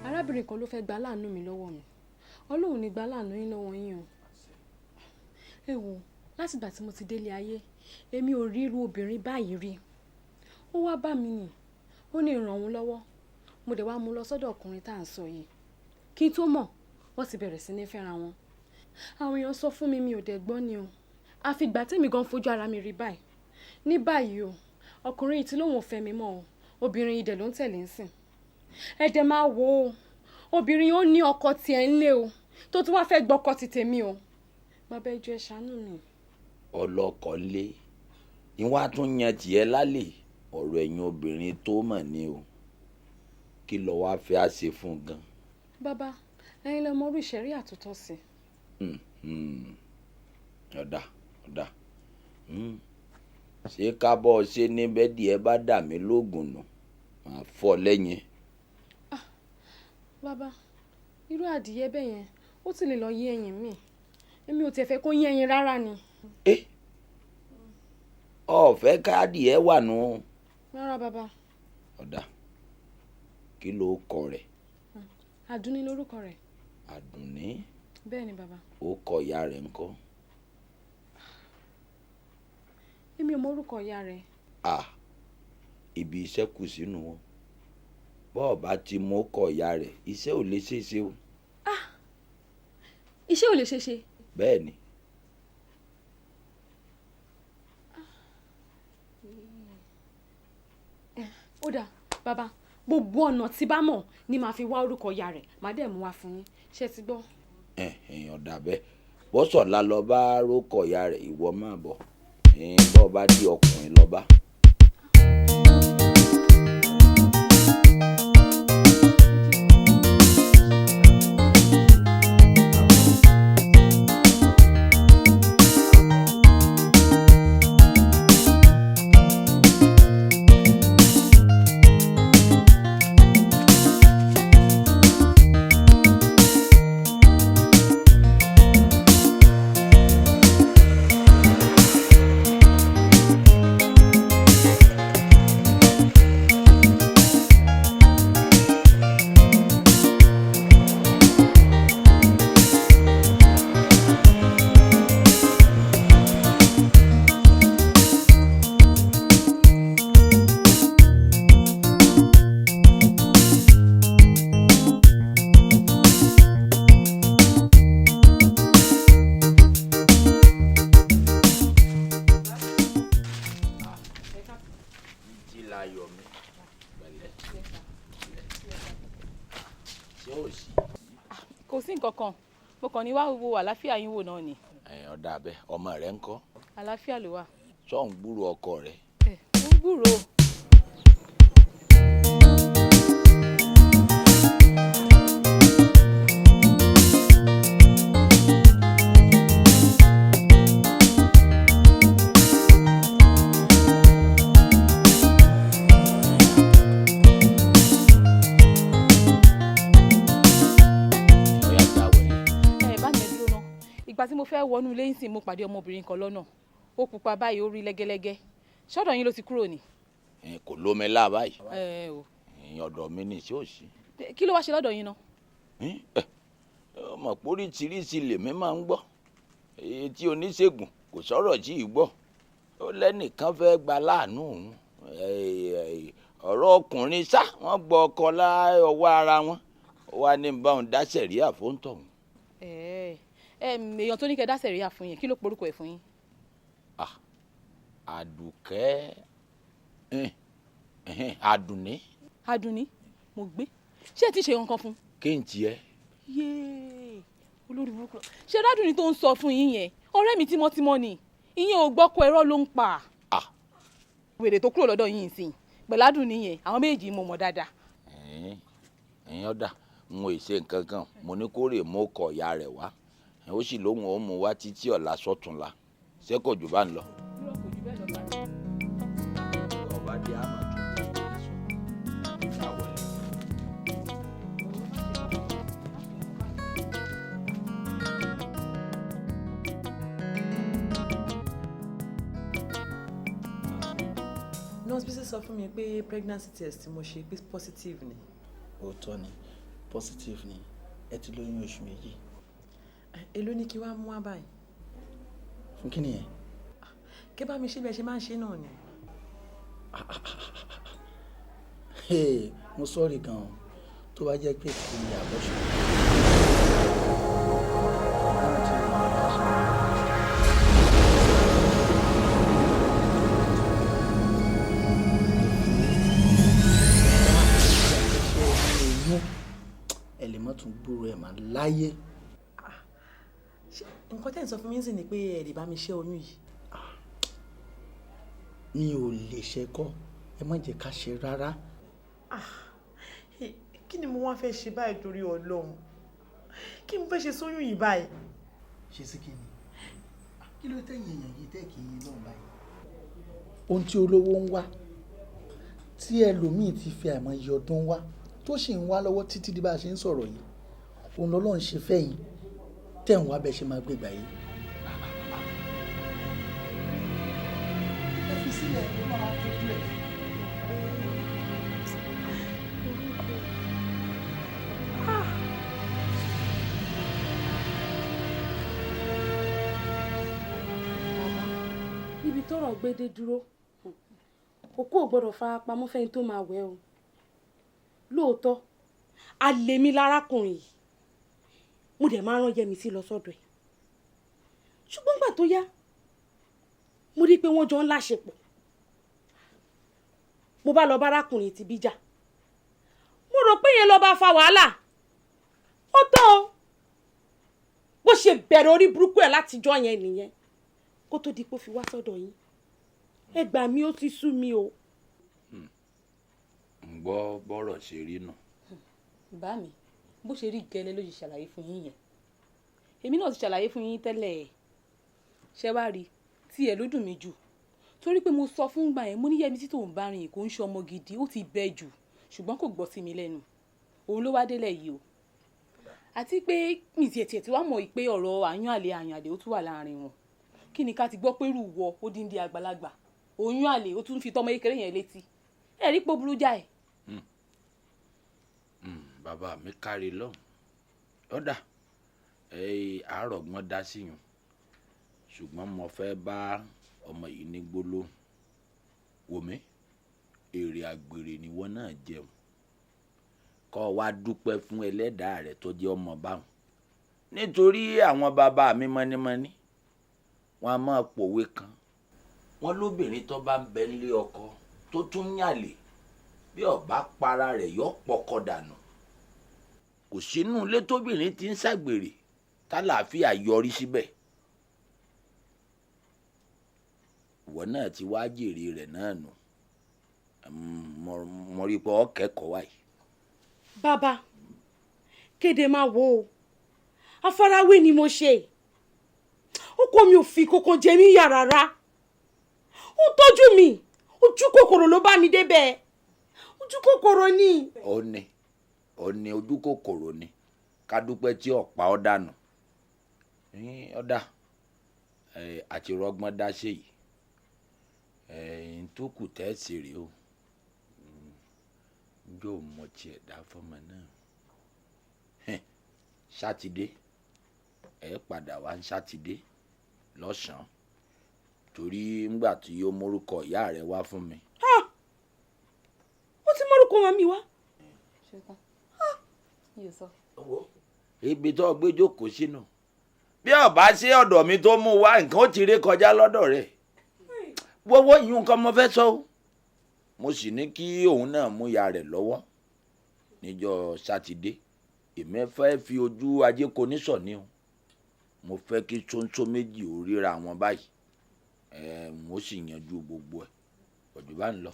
Arábìnrin kan ló fẹ́ gba láàánú mi lọ́wọ́ mi. Ọlọ́run ní gba láàánú yín lọ́wọ́ yín o. Ẹ wo, Látìgbà tí mo ti délé ayé, èmi ò rí irú obìnrin báyìí rí. Ó wá bá mi nì, ó ní ìràn òun lọ́wọ́. Mo dẹ̀ wá mú lọ sọ́dọ̀ ọkùnrin tá à ń sọ yìí. Kí n tó mọ̀, wọ́n ti bẹ̀rẹ̀ sí ní fẹ́ra wọn. Àwọn èèyàn sọ fún mi, mi ò dẹ̀ gbọ́ ni o. Àfìgbà tèmi gan fojú ara mi rí báyìí. Ní báyìí o, ọkùnrin yìí tí lóun ò fẹ́ mi mọ́ o, obìnrin yìí dẹ̀ ló ń tẹ̀lé ń sìn. Ẹ dẹ̀ máa wò ó, obìnrin yìí ó ní ọkọ tiẹ̀ ń lé o, tó tún wá fẹ́ gbọ́kọ ti tèmi o. Bàbá, ẹ jọ̀ọ́, ẹ ṣàánú mi.
Ọlọ́kọ̀ lé ìwà tún yan tiẹ̀ lálẹ́. Ọ̀rọ̀ ẹ̀yin obìnrin tó mọ̀ ni o. Kí lọ wá fẹ́ á ṣe fún un gan?
Bàbá, ẹ̀yin lẹ mọ irú ìṣẹ̀rí àtúntò sí.
Ọ̀dà ọ̀dà, ṣé kábọ̀ ṣe ní bẹ́ẹ̀dì ẹ bá dà mí lóògùn nù, màá fọ́ lẹ́yìn.
Bàbá, irú adìyẹ bẹ́ẹ̀ yẹn, ó ti lè lọ yé ẹyin mi. Èmi ò tiẹ̀ fẹ́ kó yé ẹyin rárá ni.
Ọ̀fẹ́ káàdì ẹ wà nù.
Rárá, bàbá.
Ọ̀dà, kí ló kọ rẹ̀?
Àdúní lórúkọ rẹ̀.
Àdùnní?
Bẹ́ẹ̀ ni, bàbá.
Ó kọ ìyá rẹ̀ ńkọ́?
Èmi ò mọ orúkọ ìyá rẹ̀.
À, ibi iṣẹ́ kù sínú o. Bọ́ọ̀ bá ti mú kọ ìyá rẹ̀, iṣẹ́ ò lè ṣeé ṣe o.
Iṣẹ́ ò lè ṣeé ṣe?
Bẹ́ẹ̀ ni.
Ó dáa, bàbá, gbogbo ọ̀nà tí bá mọ̀ ni màá fi wá orúkọ ìyá rẹ̀, màá dẹ̀ mú wá fún yín. Ṣé ti gbọ́?
Ẹ ẹ̀yàn dà bẹ́ẹ̀. Bọ́sọ̀lá lọ bá rókọ ìyá rẹ̀, ìwọ máa bọ̀. Bọ́ bá di ọkùnrin lọ bá. Láyọ̀ mi, pẹ̀lẹ́, ṣé ò sí?
Kò sí nǹkan kan, mo kàn ní wá wo àlàáfíà yín wò náà ni.
Ẹ̀yìn ọ̀dà bẹ́ẹ̀, ọmọ rẹ̀ ń kọ́?
Àlàáfíà ló wà.
Sọ̀ ń gbúrò ọkọ rẹ̀?
Ń gbúrò. Ẹ bá mi dúró ná. Ìgbà tí mo fẹ́ wọnú ilé ìsìn, mo pàdé ọmọbìnrin kan lọ́nà. Ó pupa báyìí, ó rí lẹ́gẹ́lẹ́gẹ́. Ṣọ́dọ̀ yín ló ti kúrò ni?
Ẹ kò lómi lá báyìí.
Ẹ o.
Ẹ̀yìn ọ̀dọ̀ mi ní ṣé ò sí?
Kí ló wá ṣe lọ́dọ̀ yín ná?
Ọmọ póríṣiríṣi lèmi máa ń gbọ́. Èyí tí oníṣègùn kò sọ̀rọ̀ tí ì gbọ́. Ó lẹ́nìkan fẹ́ gba láàánú òun. Ọ̀rọ̀ ọkùnrin ṣá, wọ́n gbọ́ ọkọ lọ́wọ́ ara wọn. Ó wá ní bá òun dá sẹ̀ríà fóńtọ̀hún.
Èèyàn tó ní kẹ́ dá sẹ̀ríà fún yẹn, kí ló porúkọ ẹ̀ fún yín?
Àdùkẹ́, Àdùnní.
Àdùnní, mo gbé. Ṣé ẹ ti ṣe nǹkan fún?
Kí n tiẹ̀?
Yéé, olórí burúkú. Ṣé Rádùnní tó ń sọ fún yín yẹn, ọ̀rẹ́ mi tímọ́tímọ́ ni. Ìyẹn ò gbọ́kọ, ẹ̀rọ ló ń pa. Wèrè tó kúrò lọ́dọ̀ yín ìsìn pẹ̀lú Àdùnní yẹn, àwọn méjì mo mọ̀ dáadáa.
Ẹ̀yin ọ̀dà, n ò ṣe nǹkan kan. Mo ní kó rè mú ọkọ̀ ìyá rẹ̀ wá, ó sì lóhùn ó mú wá títí ọ̀la sọ́túnla. Ṣé kò jù bá ń lọ? Ọba dé àmọ́ tó kó sọ.
Nurse Bisi sọ fún mi pé pregnancy test tí mo ṣe pé positive ni.
Òótọ́ ni, positive ni. Ẹ ti lóyún oṣù 2.
Èló ni kí wàá mú wá báyìí?
Fún kí nìyẹn?
Kí bá mi ṣe bẹ́ẹ̀ ṣe máa ń ṣe náà ni.
Hey, mo sọ́ọ̀rì gan-an tó bá jẹ́ pé kí ni àbọ̀ṣe. Ẹ lè má tún gbúrò ẹ̀ máa láyé.
Nǹkan tẹ́ ń sọ fún mi ń sìn ni pé ẹ lè bá mi ṣẹ́ oyún yìí.
Mi ò lè ṣe kọ́, ẹ má jẹ́ ká ṣe rárá.
Kí ni mo wá fẹ́ ṣe báyìí torí Ọlọ́run? Kí ni mo fẹ́ ṣe sóyún yìí báyìí?
Ṣe sí kí ni? Kí ló tẹ̀yìn èèyàn yìí tẹ́ kì í lọ́run báyìí? Ohun tí olówó ń wá, tí ẹlòmíì ti fi àìmọye ọdún wá, tó sì ń wá lọ́wọ́ títí di bá a ṣe ń sọ̀rọ̀ yìí, òun lọ́lọ́run ṣe fẹ́ yín tẹ̀ ń wá bẹ́ẹ̀ ṣe máa gbégbá yìí. Ẹ fi sílẹ̀, ó máa tọ́jú ẹ̀.
Níbi tọ́rọ̀ gbédé dúró, òkú ò gbọ́dọ̀ fara pamọ́ fẹ́ni tó máa wẹ̀ o. Lóòótọ́ àlè mi lárákùnrin yìí, mo dẹ̀ máa rán Yẹmisí lọ sọ́dọ̀ ẹ̀, ṣùgbọ́n gbà tó yá mo rí i pé wọ́n jọ ń láṣepọ̀. Mo bá lọ bárákùnrin ti bíjà, mo rò pé yẹn lọ bá fa wàhálà. Ó tó o, bó ṣe bẹ̀rẹ̀ orí burúkú ẹ̀ látijọ́ yẹn nìyẹn, kó tó di pé ó fi wá sọ́dọ̀ yín. Ẹ gbà mí, ó ti sú mi o.
Ń gbọ́ bọ́rọ̀ ṣe rí nù.
Bá mi, bó ṣe rí gẹ́lẹ́ ló ṣe ṣàlàyé fún yín yẹn. Èmi náà ti ṣàlàyé fún yín tẹ́lẹ̀. Ṣé wàá rí tí ẹ ló dùn mí jù, torí pé mo sọ fún gbà yẹn, mo ní Yẹmisí tó ń bá rìn kò ń ṣe ọmọ gidi, ó ti bẹ́ jù, ṣùgbọ́n kò gbọ́ sí mi lẹ́nu. Òun ló wá délẹ̀ yìí o. Àti pé mi tiẹ̀ tiẹ̀ tí wàá mọ̀ pé ọ̀rọ̀ àyàn àlè àyàn àlè ó tún wà láàrin wọn. Kí ni ká ti gbọ́ pé rú wọ odindi àgbàlagbà oyún àlè, ó tún fi tọmọ kékeré yẹn létí? Ẹ rí pé ó burú jáì.
Bàbá mi kárí lọ́hùn ọ̀dà àárọ̀ gbọ́n dá sí yùn, ṣùgbọ́n mo fẹ́ bá ọmọ yìí ní gbólóhùn. Wò mí, èrè àgbèrè ni wọ́n náà jẹun, kọ́ wa dúpẹ́ fún ẹlẹ́dàá rẹ̀ tó jẹ́ ọmọ báwọn, nítorí àwọn bàbá mi mọ́nímọ́ní wọn a máa pòwe kan, wọn lóbìnrin tó bá ń bẹ nílé ọkọ tó tún yàlè, bí ó bá para rẹ̀ yọ pọkọ dànù. Kò sínú ilé tóbìnrin ti ń ṣàgbèrè tálàáfíà yọrí síbẹ̀. Ìwọ náà ti wá jèrè rẹ̀ náà nù. Mo rí i pé ọ kẹ́kọ̀ọ́ wáyé.
Bàbá kéde máa wo o, àfarawé ni mo ṣe. Ọkọ mi ò fi kankan jẹ mí yà rárá, ó tọ́jú mi, ojú kòkòrò ló bá mi débẹ̀, ojú kòkòrò ni.
Ó ní ó ní ojú kòkòrò ni, ká dúpẹ́ tí ọ̀pá ọ̀ dànù ọ̀dà àti rọgbọ́n dá sí yìí. N tó kù tẹ́ sí rèé o, yóò mọ tiẹ̀ dá fọmọ náà. Sátidé ẹ padà wá ní sátidé lọ́sàn-án, torí ńgbà tí ó mórúkọ ìyá rẹ wá fún mi.
Ó ti mórúkọ wọn mi wá.
Ibi tó gbé jókòó sínú, bí ọba sí ọ̀dọ̀ mi tó mú wá, nǹkan ó ti ré kọjá lọ́dọ̀ rẹ̀. Gbogbo yìí nǹkan mo fẹ́ sọ o, mo sì ní kí òun náà mú ìyá rẹ̀ lọ́wọ́ níjọ́ sátidé. Èmi fẹ́ fi ojú ajé kò ní sọ ní o, mo fẹ́ kí ṣóńṣó méjì ò ríra wọn báyìí, mo sì yanjú gbogbo ẹ̀ ọ̀dùn bá ń lọ.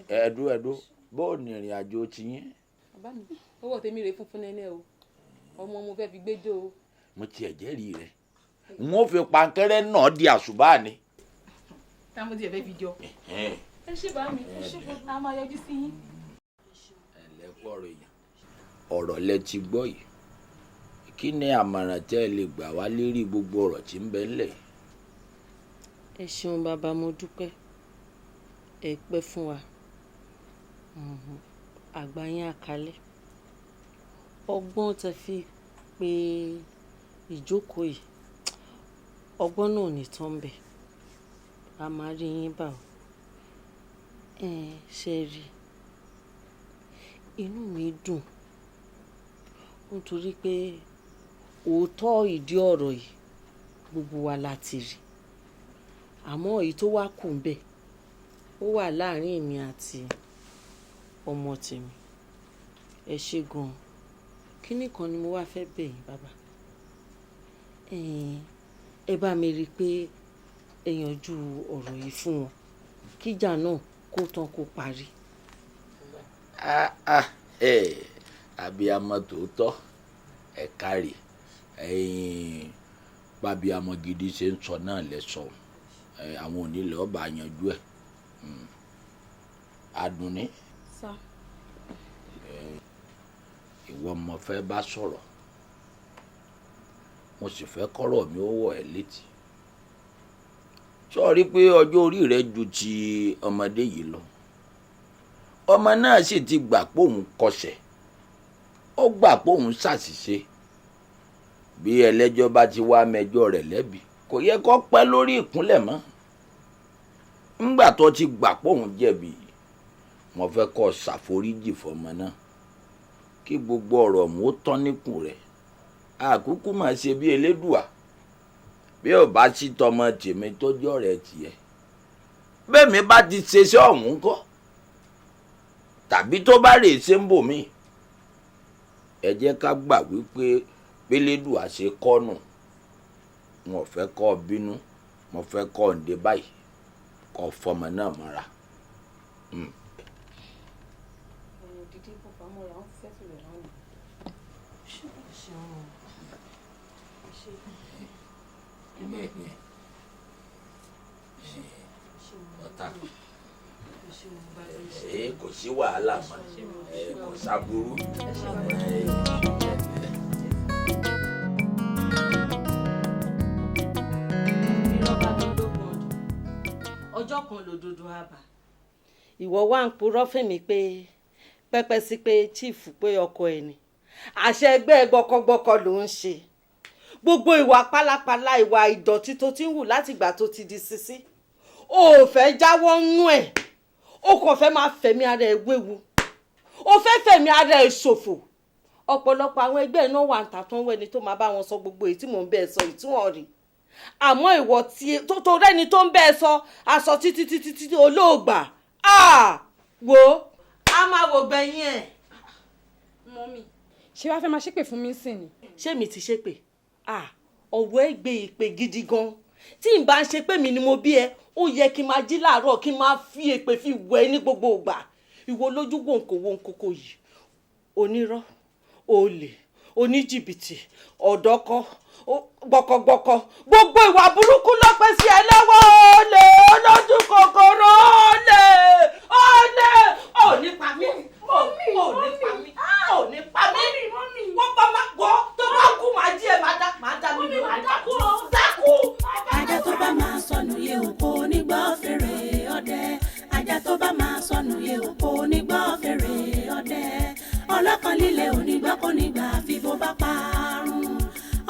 Ẹ̀ẹ́dú ẹ̀dú, bó o ní ìrìn àjò tiyín?
Bàbá mi, owó tèmi rè funfun nẹ́nẹ́ o, ọmọ mo fẹ́ fi gbẹ́jọ́ o.
Mo tiẹ̀ jẹ́rìí rẹ̀, n ó fi pankẹ́rẹ́ náà di àṣùbà ni.
Táwọn tiẹ̀ fẹ́ fi jọ. Ẹ ṣé bá mi, ẹ ṣé, a máa yọjú sí yín.
Ẹ̀lẹ́pọ̀ ọ̀rọ̀ èèyàn, ọ̀rọ̀ lẹ ti gbọ́ yìí. Kí ni àmọ̀ràn tẹ́ ẹ lè gbà wá lérí gbogbo ọ̀rọ̀ tí ń bẹ ńlẹ̀?
Ẹ ṣeun bàbá, mo dúpẹ́, ẹ pẹ́ fún wa, àgbà yín àkálẹ̀. Ọgbọ́n tẹ́ fi pé ìjókòó yìí, Ọgbọ́n náà ò ní tán bẹ̀, a máa rí yín bá o. Ẹ ṣe rí, inú mi dùn nítorí pé òótọ́ ìdí ọ̀rọ̀ yìí gbogbo wa la ti rí, àmọ́ èyí tó wá kù ń bẹ̀ ó wà láàrin èmi àti ọmọ tèmi. Ẹ ṣé gan-an. Kínní kan ni mo wá fẹ́ bẹ̀ yín bàbá. Ẹ bá mi rí i pé ẹ yanjú ọ̀rọ̀ yìí fún wọn, kíjà náà kó tán kó parí.
Ah, ah, eh, abiyamọ tòótọ́, ẹ káre. Ẹ̀yin bábíamọ gidi ṣe ń sọ náà lẹ́sọ̀, àwọn onílẹ̀ ọba yanjú ẹ̀. Àdùnní.
Sá.
Ìwọ mo fẹ́ bá sọ̀rọ̀, mo sì fẹ́ kọ́rọ̀ mi ó wọ̀ ẹ́ létí. Sọ rí pé ọjọ́ orí rẹ ju ti ọmọdé yìí lọ. Ọmọ náà sì ti gbà pé òun kọsẹ̀, ó gbà pé òun ṣàṣìṣe. Bí ẹlẹ́jọ́ bá ti wá mẹjọ́ rẹ̀ lẹ́bi, kò yẹ kó pẹ́ lórí ìkúnlẹ̀ mọ́. Ńgbà tó ti gbà pé òun jẹ̀bi, mo fẹ́ kó ṣàforíjì fọmọ náà, kí gbogbo ọ̀rọ̀ mú ó tán níkùn rẹ̀. Àkúkú máa ṣe bí Elédùà, bí ò bá sí tọmọ tèmi tó jọ̀rẹ́ tiẹ̀. Bẹ́ẹ̀ mi bá ti ṣe sí ọ̀hún kọ́, tàbí tó bá rè ṣe ń bò mí. Ẹ jẹ́ ká gbà wípé Elédùà ṣe kọ́nù. Mo fẹ́ kó bínú, mo fẹ́ kó ǹdè báyìí, kó fọmọ náà mọ́ra. Ọ̀tá kò sí wàhálà mọ́, kò sábúrú.
Ọjọ́ kan lòdodo àbá. Ìwọ wá ń purọ́ fèmí pé pẹ́pẹ́ sí pé chief pé ọkọ ẹ̀ ni. Àṣẹ ẹgbẹ́ gbọkọgbọkọ ló ń ṣe. Gbogbo ìwà pálapàla, ìwà ìdọ̀tí tó ti ń wù látìgbà tó ti di sisi. O ò fẹ́ jáwọ́ nú ẹ̀. O kàn fẹ́ máa fẹ̀mí ara ẹ̀ wéwu. O fẹ́ fẹ̀mí ara ẹ̀ ṣòfò. Ọ̀pọ̀lọpọ̀ àwọn ẹgbẹ́ náà wà ń tà tán wẹ́ni tó máa bá wọn sọ gbogbo èyí tí mò ń bẹ́ẹ̀ sọ èyí tí wọ́n rí. Àmọ́ ìwọ tí tó rẹ́ni tó ń bẹ́ẹ̀ sọ aṣọ títí títí títí olóògbà wo a máa wò gbẹ̀yìn ẹ̀.
Mọ́mí, ṣé wàá fẹ́ máa ṣépè fún mi sìn ni?
Ṣé mi ti ṣépè? Ọ̀wọ́ ẹ gbé ìpè gidi gan. Tí n bá ń ṣe pé mi ni mo bí ẹ, ó yẹ kí n máa jí láàárọ̀ kí n máa fi èpè fi wẹ̀ ẹ́ ní gbogbo ìgbà. Ìwọ lójú wòǹkò wòǹkòkò yìí, onírọ́, olè, oníjìbìtì, ọ̀dọ́kọ, gbọkọgbọkọ, gbogbo ìwà burúkú ló pẹ́ sí ẹ lọ́wọ́. Olè, olójú kòkòrò, olè, olè, ò ní pa mí, ò ní pa mí, ò ní pa mí. Wọ́n bá máa gbọ́ tó bá kú máa jí ẹ máa dá mi lò, máa dákú, dákú.
Ajá tó bá máa sọnù yẹ òkò onígbọ́ fèrè ọdẹ. Ajá tó bá máa sọnù yẹ òkò onígbọ́ fèrè ọdẹ. Ọlọ́kàn líle onígbọ́ kò ní gbà fi bó bá parun.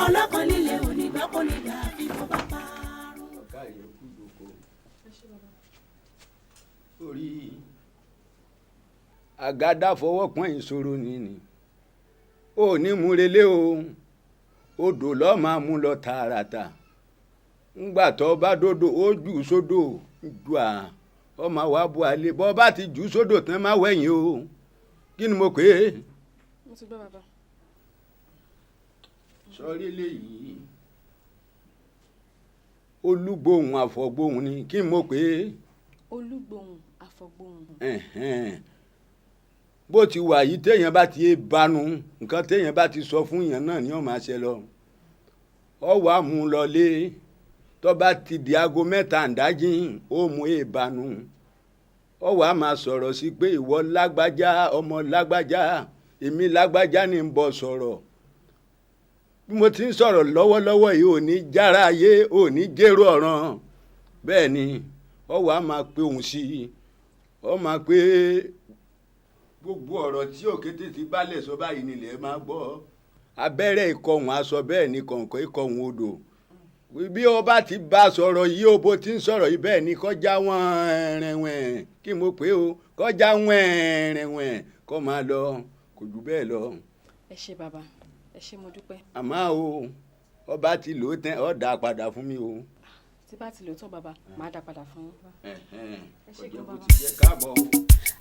Ọlọ́kàn líle onígbọ́ kò ní gbà fi bó bá parun.
Ọ̀gá yẹn kú lóko. Orí àgádá fọwọ́ pọ́n ìṣòro nìní. Ó ní mú relé o, odò lọ́ọ́ máa mú lọ tààràtà. Ńgbà tó bá dódò, ó jù sódò jù à, ọmọ wa bu àlè. Bọ́ bá ti jù sódò tán má wẹ̀yìn o. Kí ni mo pè é?
Mo ti gbọ́ bàbá.
Sọrí léyìí, olúgbòhùn àfọ̀gbòhùn ni. Kí ni mo pè é?
Olúgbòhùn àfọ̀gbòhùn.
Bó ti wà yìí, téèyàn bá ti banu nǹkan téèyàn bá ti sọ fún yàn náà ni ó máa ṣe lọ. Ọ wà mú un lọlé, tó bá ti di aago 3 ìdájí ó mú e banu. Ọ wà máa sọ̀rọ̀ sí pé ìwọ lágbájá, ọmọ lágbájá, èmi lágbájá ni ń bọ̀ sọ̀rọ̀. Bí mo ti ń sọ̀rọ̀ lọ́wọ́lọ́wọ́ yìí, ò ní jára ayé, ò ní jérò ọ̀ràn. Bẹ́ẹ̀ ni ọ wà máa pe òun sí i, ọ máa pe gbogbo ọ̀rọ̀ tí òkété ti bálẹ̀ sọ báyìí nílẹ̀ máa gbọ́. Abẹ́rẹ́ ìkọ̀hún aṣọ bẹ́ẹ̀ ni kọ̀ǹkọ̀ ìkọ̀hún odò. Bí o bá ti bá sọ̀rọ̀ yìí o, bó ti ń sọ̀rọ̀ yìí bẹ́ẹ̀ ni kọjá wọ̀nrẹ̀wẹ̀n, kí mo pè o, kọjá wẹ̀nrẹ̀wẹ̀n kó máa lọ, kò jù bẹ́ẹ̀ lọ.
Ẹ ṣé bàbá, ẹ ṣé, mo dúpẹ́.
Àmọ́ o, ọba ti lò ó tán, ó dá a padà fún mi o.
Tí bá ti lò ó tán bàbá, màá dá padà fún yín. Ẹ ṣé gan bàbá.
Káàbọ̀ o.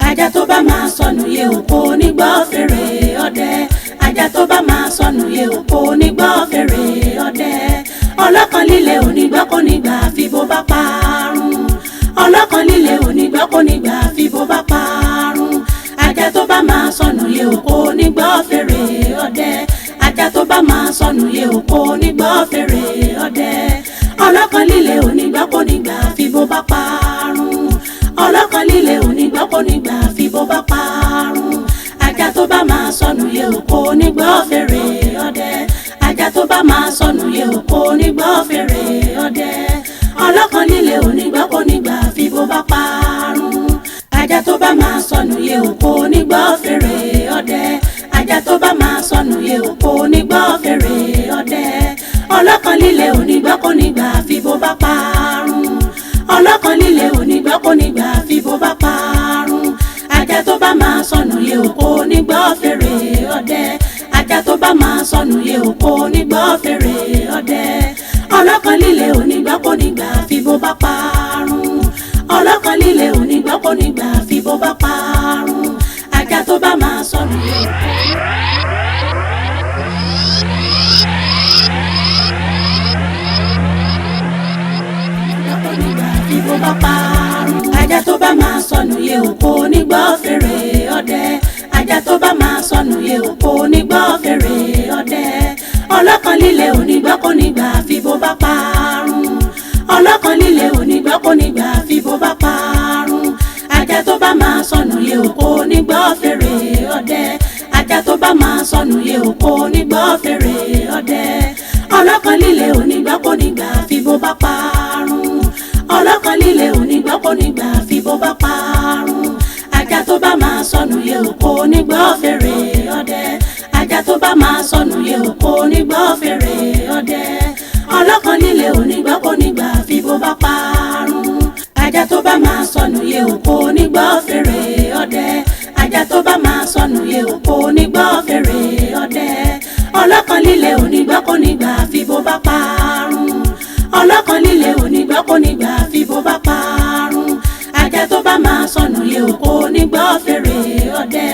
Ajá tó bá máa sọnù yẹ òkò onígbọ́ fèrè ọdẹ. Ajá tó bá máa sọnù yẹ òkò onígbọ́ fèrè ọdẹ. Ọlọ́kàn líle onígbọ́ kò ní gbà fi bó bá parun. Ọlọ́kàn líle onígbọ́ kò ní gbà fi bó bá parun. Ajá tó bá máa sọnù yẹ òkò onígbọ́ fèrè ọdẹ. Ajá tó bá máa sọnù yẹ òkò onígbọ́ fèrè ọdẹ. Ọlọ́kàn líle onígbọ́ kò ní gbà fi bó bá parun. Ọlọ́kàn líle onígbọ́ kò ní gbà fi bó bá parun. Ajá tó bá máa sọnù yẹ òkò onígbọ́ fèrè ọdẹ. Ajá tó bá máa sọnù yẹ òkò onígbọ́ fèrè ọdẹ. Ọlọ́kàn líle onígbọ́ kò ní gbà fi bó bá parun. Ajá tó bá máa sọnù yẹ òkò onígbọ́ fèrè ọdẹ. Ajá tó bá máa sọnù yẹ òkò onígbọ́ fèrè ọdẹ. Ọlọ́kàn líle onígbọ́ kò ní gbà fi bó bá parun. Ọlọ́kàn líle onígbọ́ kò ní gbà fi bó bá parun. Ajá tó bá máa sọnù yẹ òkò onígbọ́ fèrè ọdẹ. Ajá tó bá máa sọnù yẹ òkò onígbọ́ fèrè ọdẹ. Ọlọ́kàn líle onígbọ́ kò ní gbà fi bó bá parun. Ọlọ́kàn líle onígbọ́ kò ní gbà fi bó bá parun. Ajá tó bá máa sọnù yẹ òkò. Fi bó bá parun. Ajá tó bá máa sọnù yẹ òkò onígbọ́ fèrè ọdẹ. Ajá tó bá máa sọnù yẹ òkò onígbọ́ fèrè ọdẹ. Ọlọ́kàn líle onígbọ́ kò ní gbà fi bó bá parun. Ọlọ́kàn líle onígbọ́ kò ní gbà fi bó bá parun. Ajá tó bá máa sọnù yẹ òkò onígbọ́ fèrè ọdẹ. Ajá tó bá máa sọnù yẹ òkò onígbọ́ fèrè ọdẹ. Ọlọ́kàn líle onígbọ́ kò ní gbà fi bó bá parun. Ọlọ́kàn líle onígbọ́ kò ní gbà fi bó bá parun. Ajá tó bá máa sọnù yẹ òkò onígbọ́ fèrè ọdẹ. Ajá tó bá máa sọnù yẹ òkò onígbọ́ fèrè ọdẹ. Ọlọ́kàn líle onígbọ́ kò ní gbà fi bó bá parun. Ajá tó bá máa sọnù yẹ òkò onígbọ́ fèrè ọdẹ. Ajá tó bá máa sọnù yẹ òkò onígbọ́ fèrè ọdẹ. Ọlọ́kàn líle onígbọ́ kò ní gbà fi bó bá parun. Ọlọ́kàn líle onígbọ́ kò ní gbà fi bó bá parun. Ajá tó bá máa sọnù yẹ òkò onígbọ́ fèrè ọdẹ.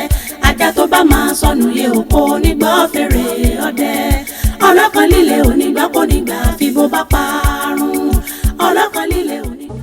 Ajá tó bá máa sọnù yẹ òkò onígbọ́ fèrè ọdẹ. Ọlọ́kàn líle onígbọ́ kò ní gbà fi bó bá parun. Ọlọ́kàn líle onígbọ́.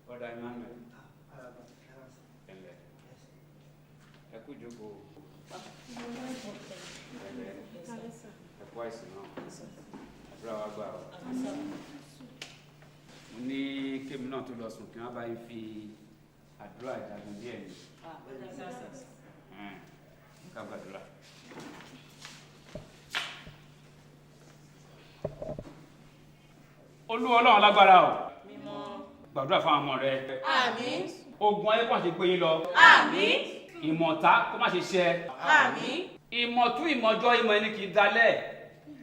Brother Emmanuel. Ẹ̀lẹ́. Ẹ kú ìjókòó. Ẹ̀lẹ́. Ẹ kú àìsàn náà. Àdúrà wa gbà ọ́. Mo ní kémi náà tó lọ sùn kí wọ́n bá yín fi àdúrà ìjagun díẹ̀ ni. Ká gbàdúrà. Olúwa Ọlọ́run lágbára o. Gbàdúrà fún àwọn ọmọ rẹ.
Àmín.
Ogun ayé kò má ṣe gbé yín lọ.
Àmín.
Ìmọ̀ta kó má ṣe ṣẹ.
Àmín.
Ìmọ̀tú ìmọ̀jọ ìmọ̀ ẹni kì í dalẹ̀.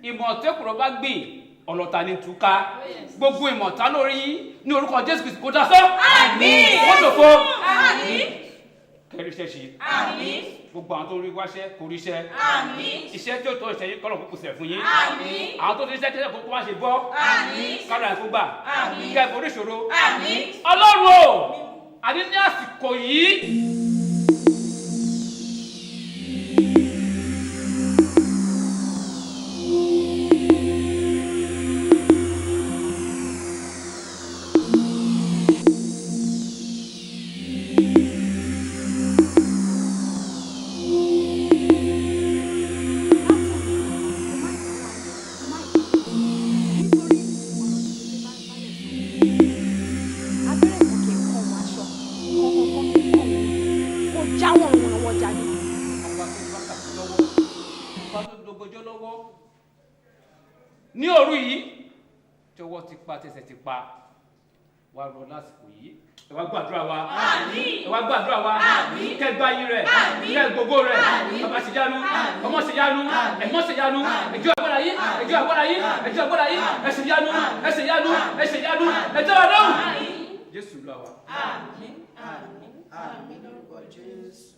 Ìmọ̀tú èkùrọ́ bá gbìn ọlọ́ta ní túká. Gbogbo ìmọ̀ta lórí yín ní orúkọ Jésù Kristi kó dasọ́.
Àmín.
Kó dòfo.
Àmín.
Kẹ́rí iṣẹ́ ṣe.
Àmín.
Gbogbo àwọn tó rí wáṣẹ́ kò ríṣẹ́.
Àmín.
Iṣẹ́ tí ó tọ́ iṣẹ́ yín kọ́lọ̀ kókò sẹ̀ fún yín.
Àmín.
Àwọn tó ti ṣiṣẹ́ tẹ́lẹ̀ kókó má ṣe bọ́.
Àmín.
Kárọ̀ àìkú gbà.
Àmín.
Kẹ́ ẹ borí ìṣòro.
Àmín.
Ọlọ́run o, àní ní àsìkò yìí. gbọjọ́ lọ́wọ́ ní òru yìí tọwọ́ ti pa tẹsẹ̀ ti pa wá rọ lásìkò yìí. Ẹ wá gbàdúrà wa.
Àmín.
Ẹ wá gbàdúrà wa.
Àmín.
Kẹ́ gba iyì rẹ̀.
Àmín.
Kẹ́ gbogbo rẹ̀.
Àmín.
Bàbá ṣe yanu.
Àmín.
Ọmọ ṣe yanu.
Àmín.
Ẹ̀mọ́ ṣe yanu.
Àmín.
Ẹjọ́ agbára yìí.
Àmín.
Ẹjọ́ agbára yìí.
Àmín.
Ẹjọ́ agbára yìí.
Àmín.
Ẹ ṣe yanu.
Àmín.
Ẹ ṣe yanu.
Àmín.
Ẹ ṣe yanu.
Àmín.
Ẹ jẹ́ wa lóhùn.
Àmín.
Jésù lọ wa.
Àmín. Àmín. Àmín lórúkọ Jésù.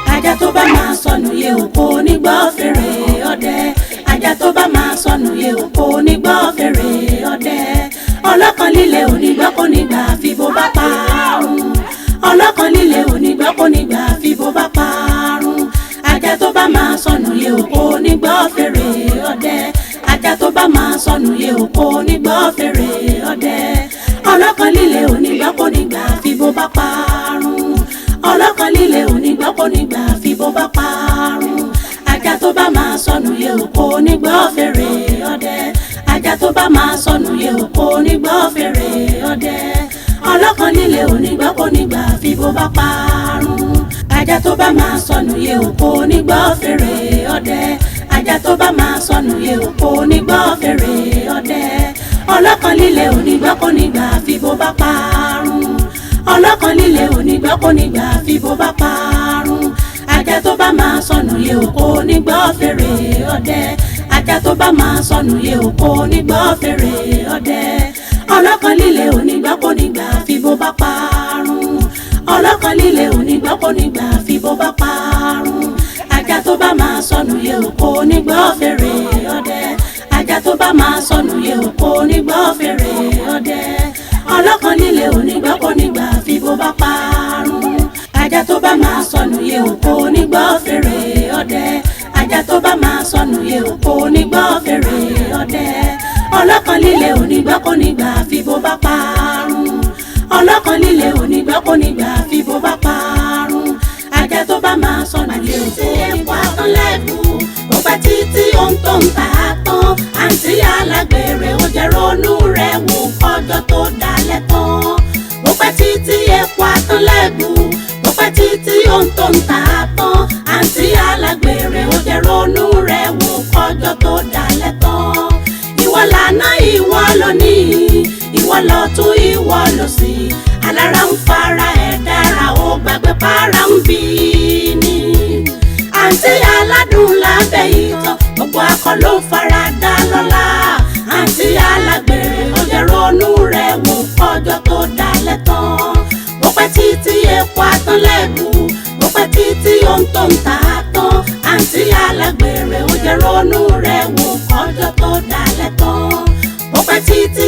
Ajá tó bá máa sọnù yẹ òkò onígbọ́ fèrè ọdẹ. Ajá tó bá máa sọnù yẹ òkò onígbọ́ fèrè ọdẹ. Ọlọ́kan líle onígbọ́ kò ní gbà fi bó bá parun. Ọlọ́kan líle onígbọ́ kò ní gbà fi bó bá parun. Ajá tó bá máa sọnù yẹ òkò onígbọ́ fèrè ọdẹ. Ajá tó bá máa sọnù yẹ òkò onígbọ́ fèrè ọdẹ. Ọlọ́kan líle onígbọ́ kò ní gbà fi bó bá parun. Ọlọ́kan líle onígbọ́ kò ní gbà fi bó bá parun. Ajá tó bá máa sọnù yẹ òkò onígbọ́ fèrè ọdẹ. Ajá tó bá máa sọnù yẹ òkò onígbọ́ fèrè ọdẹ. Ọlọ́kan líle onígbọ́ kò ní gbà fi bó bá parun. Ajá tó bá máa sọnù yẹ òkò onígbọ́ fèrè ọdẹ. Ajá tó bá máa sọnù yẹ òkò onígbọ́ fèrè ọdẹ. Ọlọ́kan líle onígbọ́ kò ní gbà fi bó bá parun. Ọlọ́kan líle onígbọ́ kò ní gbà fi bó bá parun. Ajá tó bá máa sọnù yẹ òkò onígbọ́ fèrè ọdẹ. Ajá tó bá máa sọnù yẹ òkò onígbọ́ fèrè ọdẹ. Ọlọ́kan líle onígbọ́ kò ní gbà fi bó bá parun. Ọlọ́kan líle onígbọ́ kò ní gbà fi bó bá parun. Ajá tó bá máa sọnù yẹ òkò onígbọ́ fèrè ọdẹ. Ajá tó bá máa sọnù yẹ òkò onígbọ́ fèrè ọdẹ. Ọlọ́kan líle onígbọ́ kò ní gbà fi bó bá parun. Ajá tó bá máa sọnù yẹ òkò onígbọ́ fèrè ọdẹ. Ajá tó bá máa sọnù yẹ òkò onígbọ́ fèrè ọdẹ. Ọlọ́kan líle onígbọ́ kò ní gbà fi bó bá parun. Ọlọ́kan líle onígbọ́ kò ní gbà fi bó bá parun. Ajá tó bá máa sọnù yẹ òkò onígbọ́ lẹ́bù. Bó pẹ́ títí ohun tó ń tà á tán. Àǹtí alágbèrè ó jẹ́ ronú rẹ̀ wò kọjọ́ tó dalẹ̀ tán. Bó pẹ́ títí epo atán lẹ́bù. Bó pẹ́ títí ohun tó ń tà á tán. Àǹtí alágbèrè ó jẹ́ ronú rẹ̀ wò kọjọ́ tó dalẹ̀ tán. Ìwọ lànà ìwọ lónìí, ìwọ lọ́tún ìwọ lósì. Alára ń fara ẹ̀ dára ó gbàgbé para ń bí ni. Àǹtí aládùn lábẹ́ ìtàn, gbogbo akọ ló ń fara dá lọ́la. Àǹtí alágbèrè ó jẹ́ ronú rẹ̀ wò kọjọ́ tó dalẹ̀ tán. Bó pẹ́ títí epo atán lẹ́bù, bó pẹ́ títí ohun tó ń tà á tán. Àǹtí alágbèrè ó jẹ́ ronú rẹ̀ wò kọjọ́ tó dalẹ̀ tán. Bó pẹ́ títí